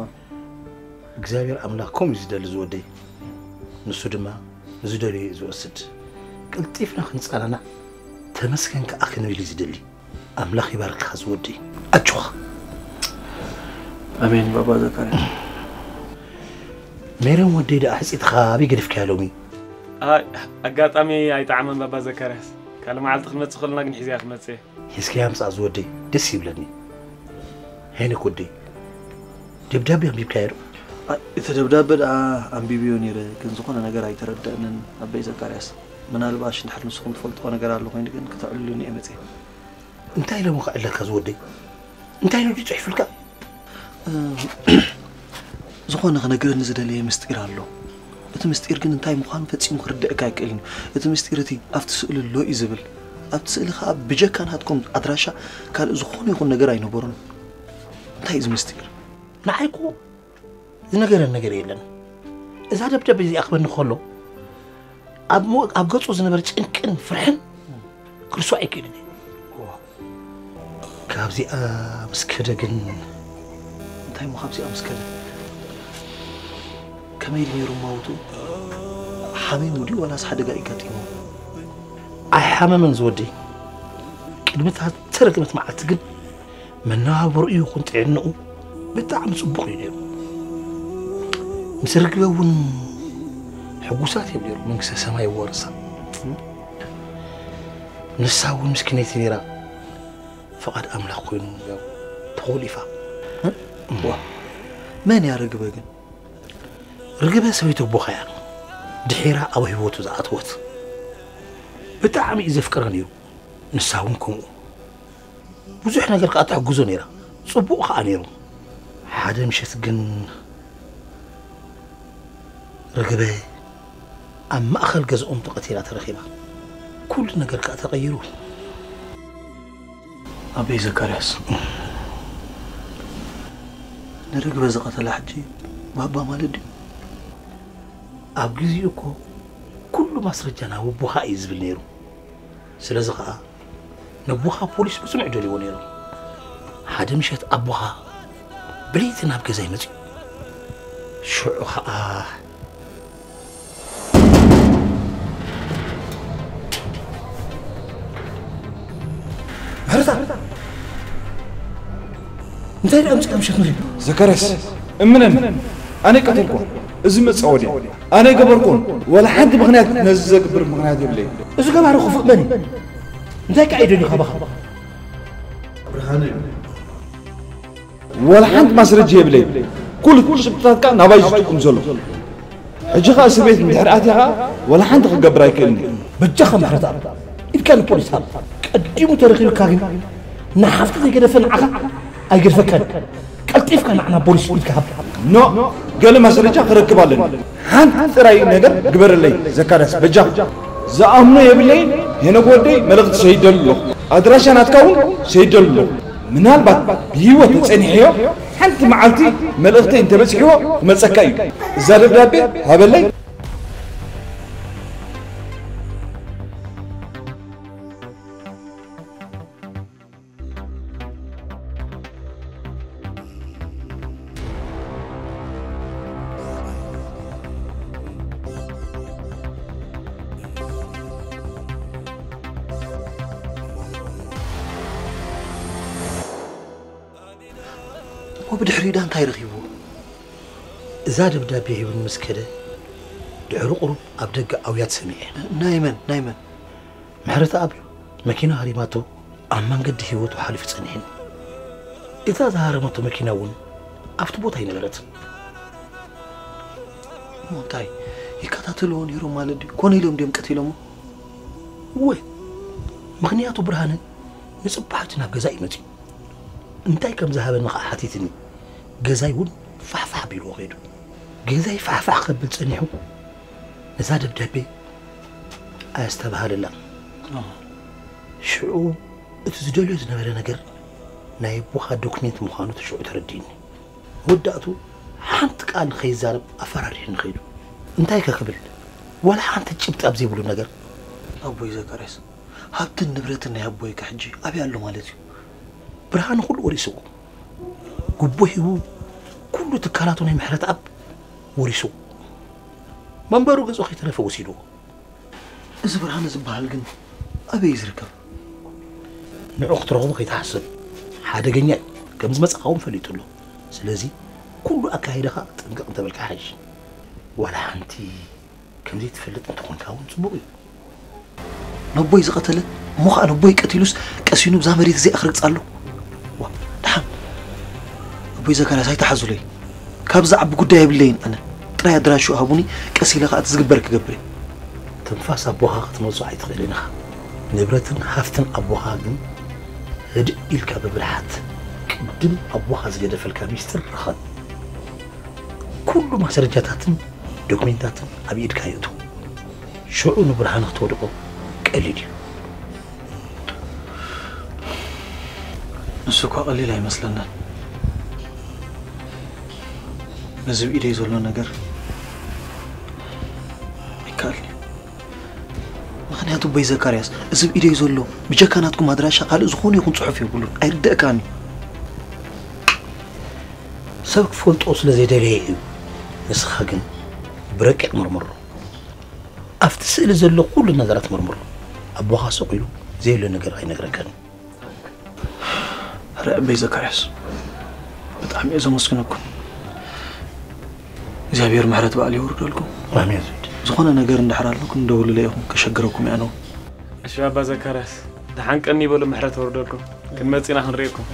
እግዚኣብሔር ኣምላኽ ከምኡ እዩ ዝደሊ ዝወደይ። ንሱ ድማ ንዝደልዮ እዩ ዝወስድ። ቀልጢፍና ክንጸናናዕ ተመስገን ከኣ ክንብል እዩ ዝደሊ። ኣምላኽ ይባርክኻ ዝወደይ። ኣጆኻ። ኣሜን ባባ ዘካርያስ። ሜሮን ወደይ ደኣ ሕጺትኻ ኣበይ ገዲፍካያ ሎሚ? ኣይ፣ ኣጋጣሚ ኣይጠዓመን ባባ ዘካርያስ። ካልእ መዓልቲ ክንመጽእ ከለና ግን ሒዝያ ክመጽእ እየ። ሒዝካያ ምጻእ ዝወደይ ደስ ይብለኒ። ሄኖክ ወደይ፣ ደብዳቤ ኣንቢብካዮ ዶ? ኣይ፣ እቲ ደብዳቤ ደኣ ኣንቢብዮ ነይረ፣ ግን ዝኾነ ነገር ኣይተረደእንን ኣበይ ዘካርያስ። ምናልባሽ እንድሕር ንስኹም ትፈልጥዎ ነገር ኣሎ ኮይኑ ግን ክተዕልሉኒ እየ መጽየ። እንታይ ኢሎም ክዕለልካ ዝወደይ? እንታይ ኢሉ ድዩ ጽሒፉልካ? ዝኾነ ክነግረኒ ዝደለየ ምስጢር ኣሎ። እቲ ምስጢር ግን እንታይ ምዃኑ ፈጺሙ ክርድኣካ ኣይክእልን እዩ። እቲ ምስጢር እቲ ኣብቲ ስእሊ ኣሎ እዩ ዝብል። ኣብቲ ስእሊ ከኣ ብጀካ ናትኩም ኣድራሻ ካልእ ዝኾነ ይኹን ነገር ኣይነበሮን። እንታይ እዩ እዚ ምስጢር? ንዓይ እኮ ዝነገረን ነገር የለን። እዛ ደብዳቤ እዚኣ ክበኒ ከሎ ኣብ ሞ-፣ ኣብ ገጹ ዝነበረ ጭንቅን ፍርሕን ክርስዖ ኣይክእልን እየ። ካብዚኣ ምስ ከደ ግን እንታይ እሞ ካብዚኣ ምስ ከደ? ከመይ ድዩ ነይሩ ማውቱ? ሓሚሙ ድዩ ዋላስ ሓደጋ እዩ ገጢሙ? ኣይሓመመን ዝወደይ። ቅድሚ እታ ዝተረገመት መዓልቲ ግን መነባብሮኡ ይኹን ጥዕንኡ ብጣዕሚ ጽቡቕ እዩ ነይሩ። ምስ ርግበ እውን ሕጉሳት እዮም ነይሩ። መንግስተ ሰማይ ይወርሳ። ንሳ እውን ምስኪነይቲ ነይራ። ፍቓድ ኣምላኽ ኮይኑ ያው ተኾሊፋ። ዋ፣ መን እያ ርግበ ግን? ርግበ ሰበይቲ ኣቦኻ እያ። ድሒራ ኣብ ህይወቱ ዝኣተወት። ብጣዕሚ እዩ ዘፍቅራ ነይሩ። ንሳ እውን ከምኡ። ብዙሕ ነገር ከኣ ትሕግዞ ነይራ። ጽቡቕ ከኣ ነይሩ። ሓደ ምሸት ግን ርግበ ኣብ ማእከል ገዝኦም ተቐቲላ ተረኺባ። ኩሉ ነገር ከኣ ተቐይሩ። ኣበይ ዘካርያስ? ንርግበ ዝቐተላ ሕጂ ባባ ማለት ድዩ? ኣብ ግዜኡ እኮ ኩሉ ማስረጃ ናብ ኣቦኻ እዩ ዝብል ነይሩ። ስለዚ ኸኣ ነቦኻ ፖሊስ ብጽኑዕ ደልይዎ ነይሮም። ሓደ ምሸት ኣቦኻ ብለይቲ ናብ ገዛይ መጺኡ። ሽዑ ኸኣ ምሕረታ! እንታይ ደኣ ኣምጺእካ ምሸት ንሪኦ? ዘካርያስ፣ እምነኒ፣ ኣነ ቀተልኩ። እዚ መጻወድያ ኣነ ገበርኩን። ወላ ሓንቲ ምኽንያት ነዚ ዘግብር ምኽንያት የብለይ። እዚ ገባሪ ክፉእ መን እዩ? እንታይ ከኣ ይደልዩ ካባኻ? ብርሃነ እዩ። ወላ ሓንቲ ማስረጃ የብለይ። ኩሉ ጭብጥታትካ ናባይ ዝጥቁም ዘሎ። ሕጂ ኸኣ እስር ቤት እንድሕር ኣትያ ኸኣ ወላ ሓንቲ ክገብር ኣይክእልን እየ። በጃኻ ምሕረተኣብ፣ ኢድካ ንፖሊስ ሃብ። ቀዲሙ ተረኺብካ ግን ንሓፍቲ ዘይገደፈ ንዓኻ ኣይገድፈካን። ቀልጢፍካ ንዓና ፖሊስ ኢድካ ሃብ። ኖ፣ ገለ ማስረጃ ክረክብ ኣለኒ። ሓንቲ ጥራይ ነገር ግበረለይ ዘካርያስ በጃኻ። ዝኣምኖ የብለይን። ሄኖክ ወደይ መልእኽቲ ሰይደሉ ኣለኹ። ኣድራሻ ናትካ እውን ሰይደሉ ኣለኹ። ምናልባት ብህይወት ተጸኒሕዮ ሓንቲ መዓልቲ መልእኽተይ እንተበጺሕዎ ክመጸካ እዩ። እዛ ደብዳቤ ሃበለይ። እሞ ብድሕሪኡ ዳ እንታይ ረኺብዎ? እዛ ደብዳቤ ሂቡኒ ምስ ከደ፣ ድሕሪ ቁሩብ ኣብ ደገ ኣውያት ሰሚዐ። ናይ መን? ናይ መን? ምሕረተኣብ መኪና ሃሪማቶ ኣብ መንገዲ ህይወቱ ሓሊፉ ጸኒሕኒ። እታ ዝሃረመቶ መኪና እውን ኣብቲ ቦታ ኣይነበረትን። እሞ እንታይ ይከታተልዎ ነይሮም ማለት ድዩ? ኮነ ኢሎም ድዮም ቀቲሎሞ? እወ፣ ምኽንያቱ ብርሃነ ንጽባሕ እቲ ናብ ገዛ እዩ መጺኡ። እንታይ ከም ዝሃበኒ ኸኣ ሓቲትኒ። ገዛይ እውን ፋሕፋሕ ኣቢልዎ ከይዱ። ገዛይ ፋሕፋሕ ከብል ጸኒሑ ነዛ ደብዳቤ ኣየስተብሃለላን። ሽዑ እቲ ዝደልዮ ዝነበረ ነገር ናይ ኣቦኻ ዶክሜንት ምዃኑ እቲ ሽዑ ተረዲእኒ። መወዳእቱ ሓንቲ ቃል ንኸይዛረብ ኣፈራሪሕኒ ከይዱ። እንታይ ከ ክብል? ዋላ ሓንቲ ጭብጢ ኣብ ዘይብሉ ነገር። ኣቦይ ዘካርያስ፣ ሃብትን ንብረትን ናይ ኣቦይ ከ ሕጂ ኣበይ ኣሎ ማለት እዩ? ብርሃነ ኩሉ ወሪስዎ። ጉቦ ሂቡ ኩሉ ትካላቱ ናይ ምሕረት ኣብ ወሪስዎ። መንበሩ ገዝኡ ከይተረፈ ወሲድዎ። እዚ ብርሃነ ዝበሃል ግን ኣበይ እዩ ዝርከብ? ንዑ ክትረኽቦ ከይትሓስብ፣ ሓደገኛ እዩ። ከም ዝመጻኻ እውን ፈሊጡ ኣሎ። ስለዚ ኩሉ ኣካይዳኻ ጥንቅቕ እንተበልካ ሓይሽ። ዋላ ሓንቲ ከም ዘይትፈልጥ እንተኾንካ እውን ጽቡቕ እዩ። ነቦይ ዝቐተለ እሞ ኸዓ ነቦይ ቀቲሉስ ቀሲኑ ብዛ መሬት እዚኣ ክረግጻ ኣሎ። ዋ፣ ደሓን ኣቦይ ዘካርያስ ኣይትሓዙለይ። ካብዚ ዓቢ ጉዳይ የብለይን ኣነ። ጥራይ ኣድራሽኡ ሃቡኒ፣ ቀስ ኢለ ኸዓ እቲ ዝግበር ክገብር እየ። ትንፋስ ኣቦኻ ክትመልሶ ኣይትኽእልን ኢኻ። ንብረትን ሃፍትን ኣቦኻ ግን ህድእ ኢልካ ብብልሓት ቅድም ኣቦኻ ዝገደፈልካ ሚስጥር ርኸብ። ኩሉ ማስረጃታትን ዶክሜንታትን ኣብ ኢድካ የእቱ። ሽዑ ንብርሃን ክትወድቆ ቀሊል እዩ። ንሱ እኳ ቀሊል ኣይመስለንን። ነዚ ብኢደይ ዘሎ ነገር ኣይከኣልን እዩ። ምኽንያቱ ኣቦይ ዘካርያስ፣ እዚ ብኢደይ ዘሎ ብጀካ ናትኩም ኣድራሻ ካልእ ዝኾነ ይኹን ጽሑፍ የብሉን። ኣይርደእካን እዩ። ሰብ ክፈልጦ ስለ ዘይደለየ እዩ። ንስኻ ግን ብረቂቕ መርምሮ። ኣብቲ ስእሊ ዘሎ ኩሉ ነገራት መርምሮ። ኣቦኻ ስቕ ኢሉ ዘየሎ ነገር ኣይነግረካን እዩ። ኣረ ኣቦይ ዘካርያስ፣ ብጣዕሚ እየ ዘመስግነኩም። እግዚኣብሔር ምሕረት በዓል የውርደልኩም። ኣሜን። ዝኾነ ነገር እንድሕር ኣሎ ክንደውልለ ኢኹም፣ ከሸግረኩም እያ ነው። እሺ ኣባ ዘካርያስ፣ ደሓን ቀኒ ይበሉ፣ ምሕረት የውርደልኩም። ክንመጽእ ኢና ክንርእየኩም።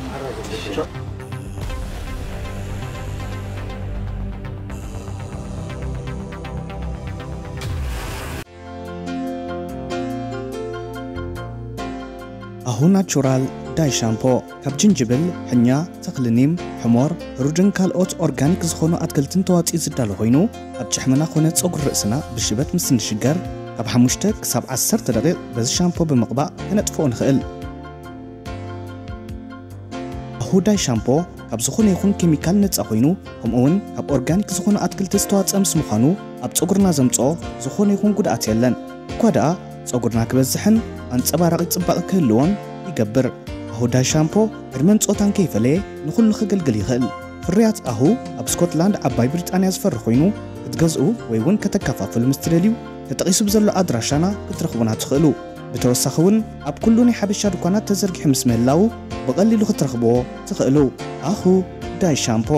ኣሁ ናቹራል ዳይ ሻምፖ ካብ ጅንጅብል፣ ሕኛ፣ ተኽሊ ኒም፣ ሕሞር፣ ሩድን ካልኦት ኦርጋኒክ ዝኾኑ ኣትክልትን ተዋፂኡ ዝዳሎ ኮይኑ ኣብ ጭሕምና ኮነ ፀጉሪ ርእስና ብሽበት ምስ እንሽገር ካብ ሓሙሽተ ክሳብ ዓሰርተ ደቂቕ በዚ ሻምፖ ብምቕባእ ከነጥፍኦ ንኽእል። ኣሁ ዳይ ሻምፖ ካብ ዝኾነ ይኹን ኬሚካል ነፃ ኮይኑ ከምኡውን ካብ ኦርጋኒክ ዝኾኑ ኣትክልቲ ዝተዋፀአ ምስ ምዃኑ ኣብ ፀጉርና ዘምፅኦ ዝኾነ ይኹን ጉድኣት የለን። እኳ ደኣ ጸጉርና ክበዝሕን ኣንጸባራቒ ጽባቐ ክህልዎን ይገብር። ኣሁ ዳይ ሻምፖ ዕድመን ጾታን ከይፈለየ ንኹሉ ከገልግል ይኽእል። ፍርያት ኣሁ ኣብ ስኮትላንድ ዓባይ ብሪጣንያ ዝፈሪ ኮይኑ ክትገዝኡ ወይ እውን ከተከፋፍሉ ምስ ትደልዩ ተጠቒሱ ብዘሎ ኣድራሻና ክትረኽቡና ትኽእሉ። ብተወሳኺ እውን ኣብ ኩሉ ናይ ሓበሻ ድኳናት ተዘርጊሑ ምስ ምህላዉ ብቐሊሉ ክትረኽብዎ ትኽእሉ። ኣሁ ዳይ ሻምፖ።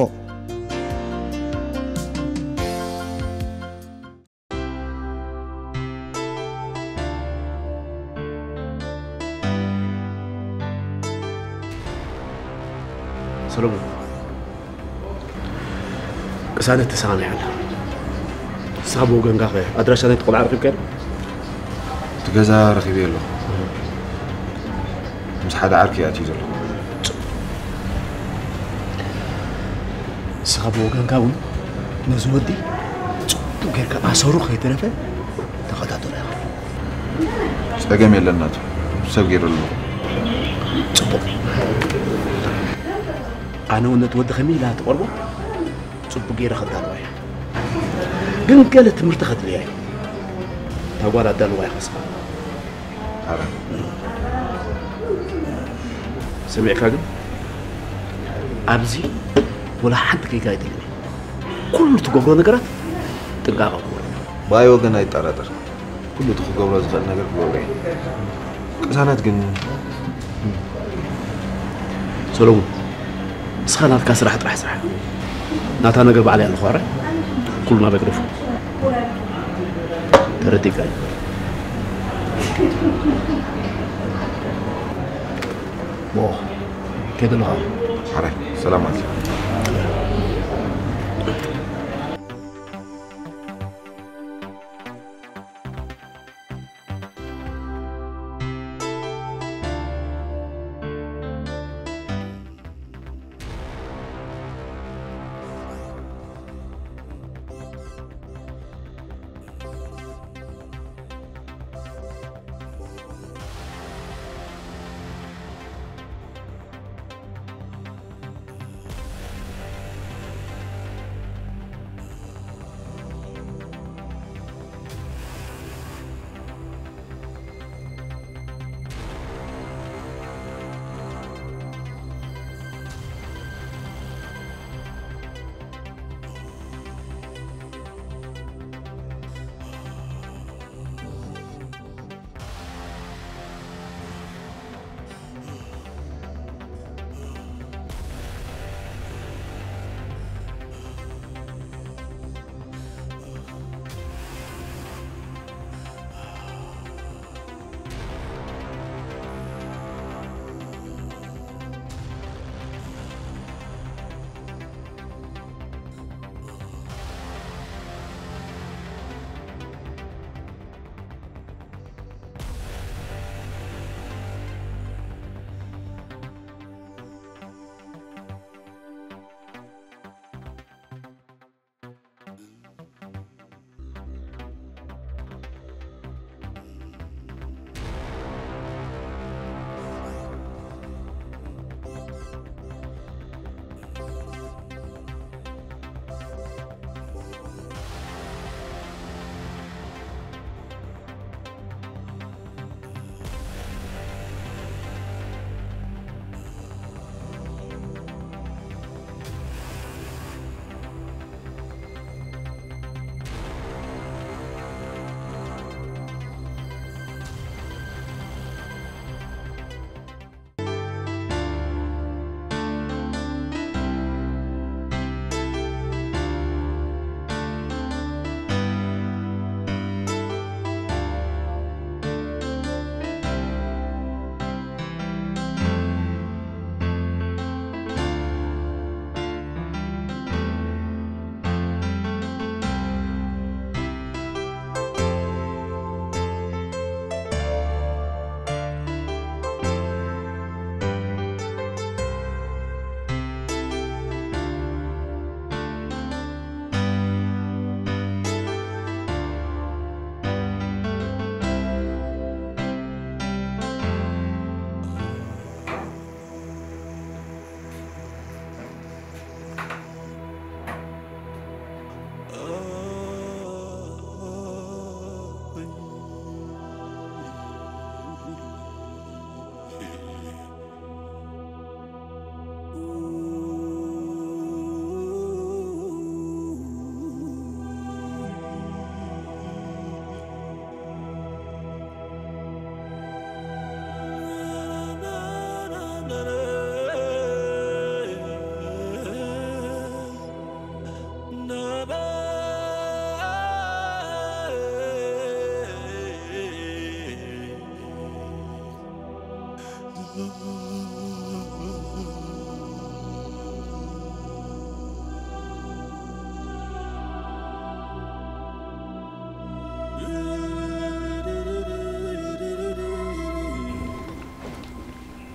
ሰሎሞን፣ ቅሳነት ተሰማሚዓ ኣላ። ንስኻ ብወገንካ ኸ ኣድራሻ ናይቲ ቆልዓ ረኺብካዮ? እቲ ገዛ ረኺበዮ ኣለኹ። ምስ ሓደ ዓርኪ ኣትዩ ዘሎ። ንስኻ ብወገንካ እውን ነዚ ወዲ ጽቡቕ ጌርካ ኣሰሩ ከይተረፈ ተኸታተሎ ኢኻ። ጸገም የለን ናቱ፣ ሰብ ገይሩ ኣለኹ። ጽቡቕ። ኣነ እውን ነቲ ወዲ ከመይ ኢላ ትቐርቦ ጽቡቕ ገይረ ከዳልዋ እየ። ግን ገለ ትምህርቲ ከድልያ እዩ። እታ ጓል ኣዳልዋ ኢኻ ስኻ። ኣረ። ሰሚዕካ ግን ኣብዚ ወላ ሓንቲ ጌጋ ኣይትልኒ። ኩሉ ትገብሮ ነገራት ጥንቃቐ ግበሮ። ብኣይ ወገን ኣይጠራጠር። ኩሉ እቲ ክገብሮ ዝኽእል ነገር ክገብሮ እየ። ቅሳነት ግን ሰሎሙን፣ ንስኻ ናትካ ስራሕ ጥራሕ ስራሕ። ናታ ነገር ባዕለይ ኣለኹ፣ ኣረ? ኩሉ ናበይ ግደፎ። ተረዲእካ እዩ። ዎ፣ ከይደ ኣለኹ። ኣረ፣ ሰላም ኣልካ።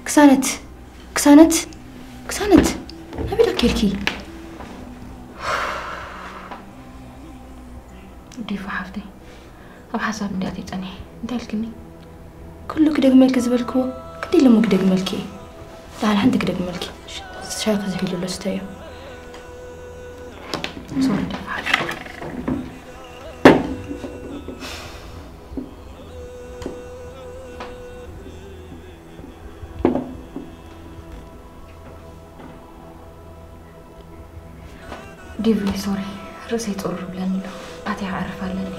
ክሳነት፣ ክሳነት፣ ክሳነት፣ ኣበይ ዳ ኬድኪ? ዲፋ ሓፍተይ፣ ኣብ ሓሳብ እንዲያ ተይጸኒሐ። እንታይ ኢልክኒ? ኩሉ ክደግመልኪ ዝበልክዎ፣ ክንደይ ኢለ እሞ ክደግመልኪ እየ። ደሓን ሓንቲ ክደግመልኪ። ሻሂ ክዝሕ ኢሉ ኣሎ፣ ስተዮ። ሶሪ፣ ዲፋ ሓፍተይ። ዲቪ፣ ሶሪ፣ ርእሰይ ጹሩር ብለኒ ኣሎ። ኣትያ ኣዕርፍ ኣለኒ።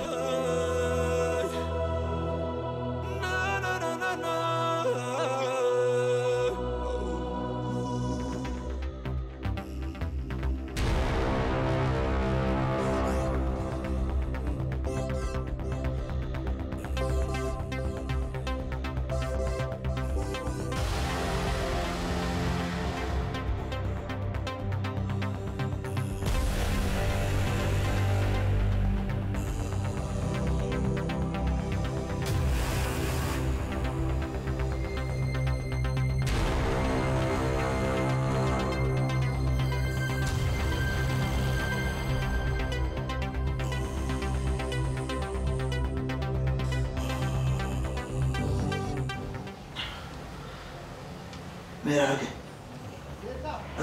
ሜራርክ፣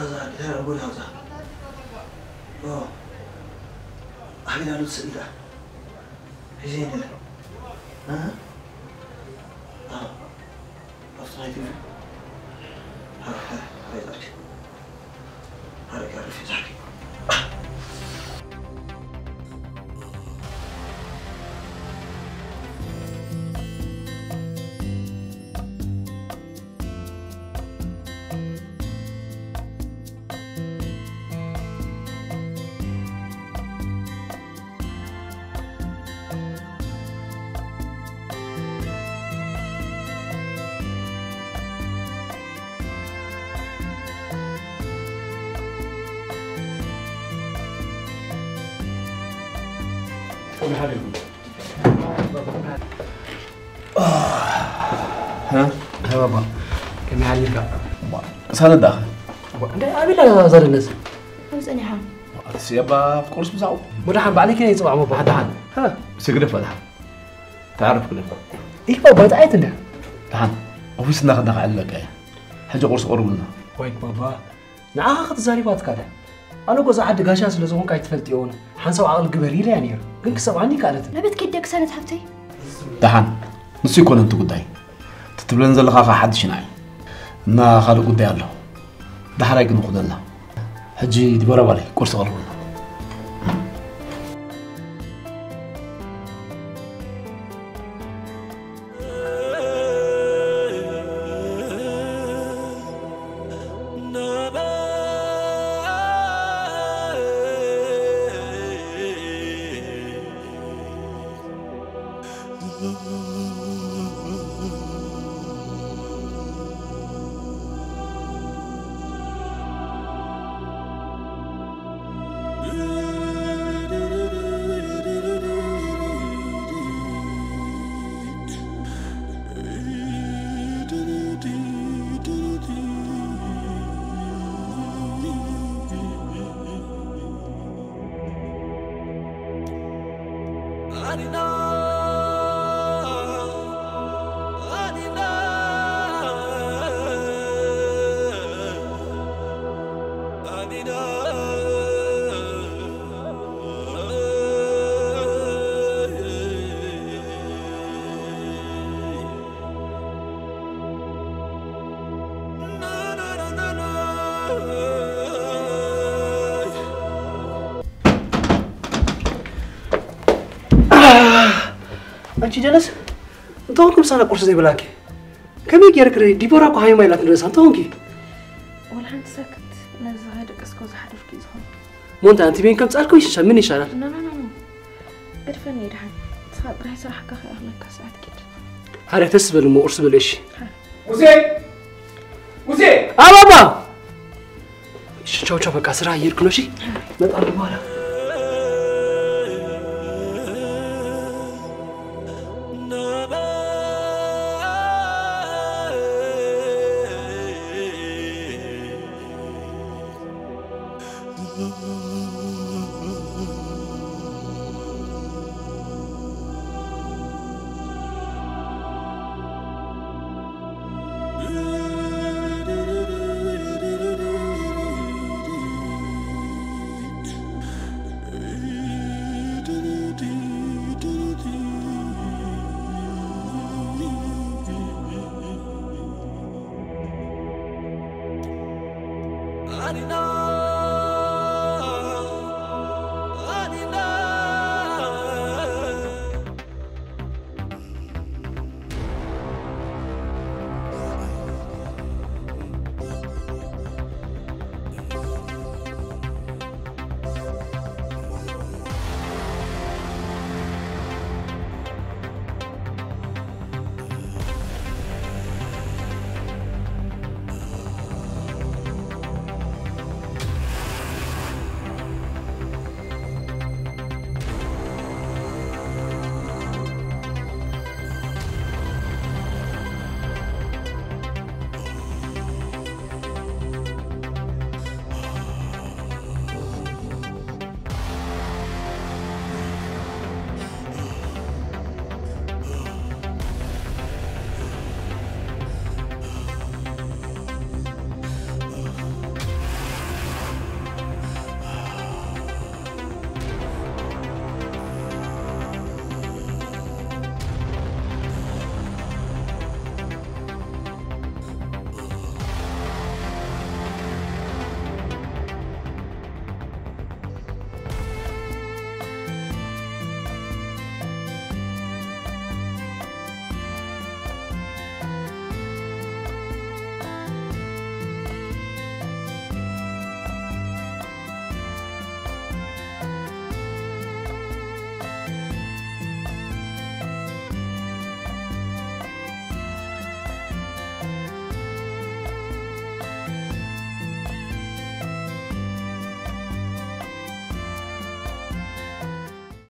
እዛ ድሕሪ ኣቦና እዛ። ኦ፣ ኣቢላ ዶ ትስእል ደኣ? ሒዘ ይንደለ። እ? እ? ኣብቲ ናይ ቲቪ። ሓረ፣ ሓረ፣ ሓረ ይዛርክ። ሓረ ይዛርክ፣ ይዛርክ። ሃ? ሃ ባባ፣ ከመይ ሓሊፍካ? ሳነ ዳኸ? እንደ ኣቤላ ዛረነስ። ኣብ ጸኒሓ። ኣቲ ሲያባ ቁርስ ብዛው። ወደ ሓን ባዕለይ ከይ ጽባዕ መባሕ ደሓን። ሃ? ሲግደፍ ደሓን። ተዓረፍ ክልም። ይህ ባባ፣ እንታይ ዓይነት እንደ? ደሓን። ኦፊስ እና ከዳኸ ኣለቀ። ሕጂ ቁርስ ቀርቡልና። ወይ ባባ፣ ንዓኻ ክትዛሪባ ትካለ። ኣነ ጎዛ ዓዲ ጋሻ ስለ ዝኾንካ ኣይትፈልጥዮን። ሓንሳብ ዓቕሊ ግበር ኢለያ ነይሩ። ግን ክሰምዓኒ ይከኣለትን። ናበይ ትከይድ ደቂ ሰነት ሓብተይ? ደሓን፣ ንሱ ይኮነን እቲ ጉዳይ። እቲ ትብለን ዘለኻ ኸዓ ሓድሽና እዩ። እና ካልእ ጉዳይ ኣሎ። ዳሕራይ ግን ንኹደላ። ሕጂ ዲቦራ ጓለይ፣ ቁርሲ ቀርቡልና። ኣንቺ ጀለስ፣ እንተኾንኩም ሳና ቁርሲ ዘይበላኪ? ከመይ ገይርክ ርእ? ዲቦራ እኮ ሃይማ ኢላት ንርእሳ፣ እንተኾንኪ? ወላ ሓንቲ ሰክት፣ ነዚ ከይደቀስኮ ዝሓደርኩ እዩ ዝኾን። ሞንታ፣ ኣንቲ ቤን ከም ጻልኩ ይሽሻል፣ ምን ይሻላል? ኖ፣ ኖ፣ ኖ፣ ኖ። ግድፈኒ ድሓን። ንስኻ ጥራይ ስራሕካ ከይኣኽለካ ሰዓት ኪድ። ሃረ፣ ተስ በል እሞ፣ ቁርሲ በል፣ እሺ። ሃረ። ሙሴ! ሙሴ! አባባ! እሺ፣ ቻው ቻው፣ በቃ ስራ እየሄድኩ ነው። እሺ፣ እመጣለሁ በኋላ።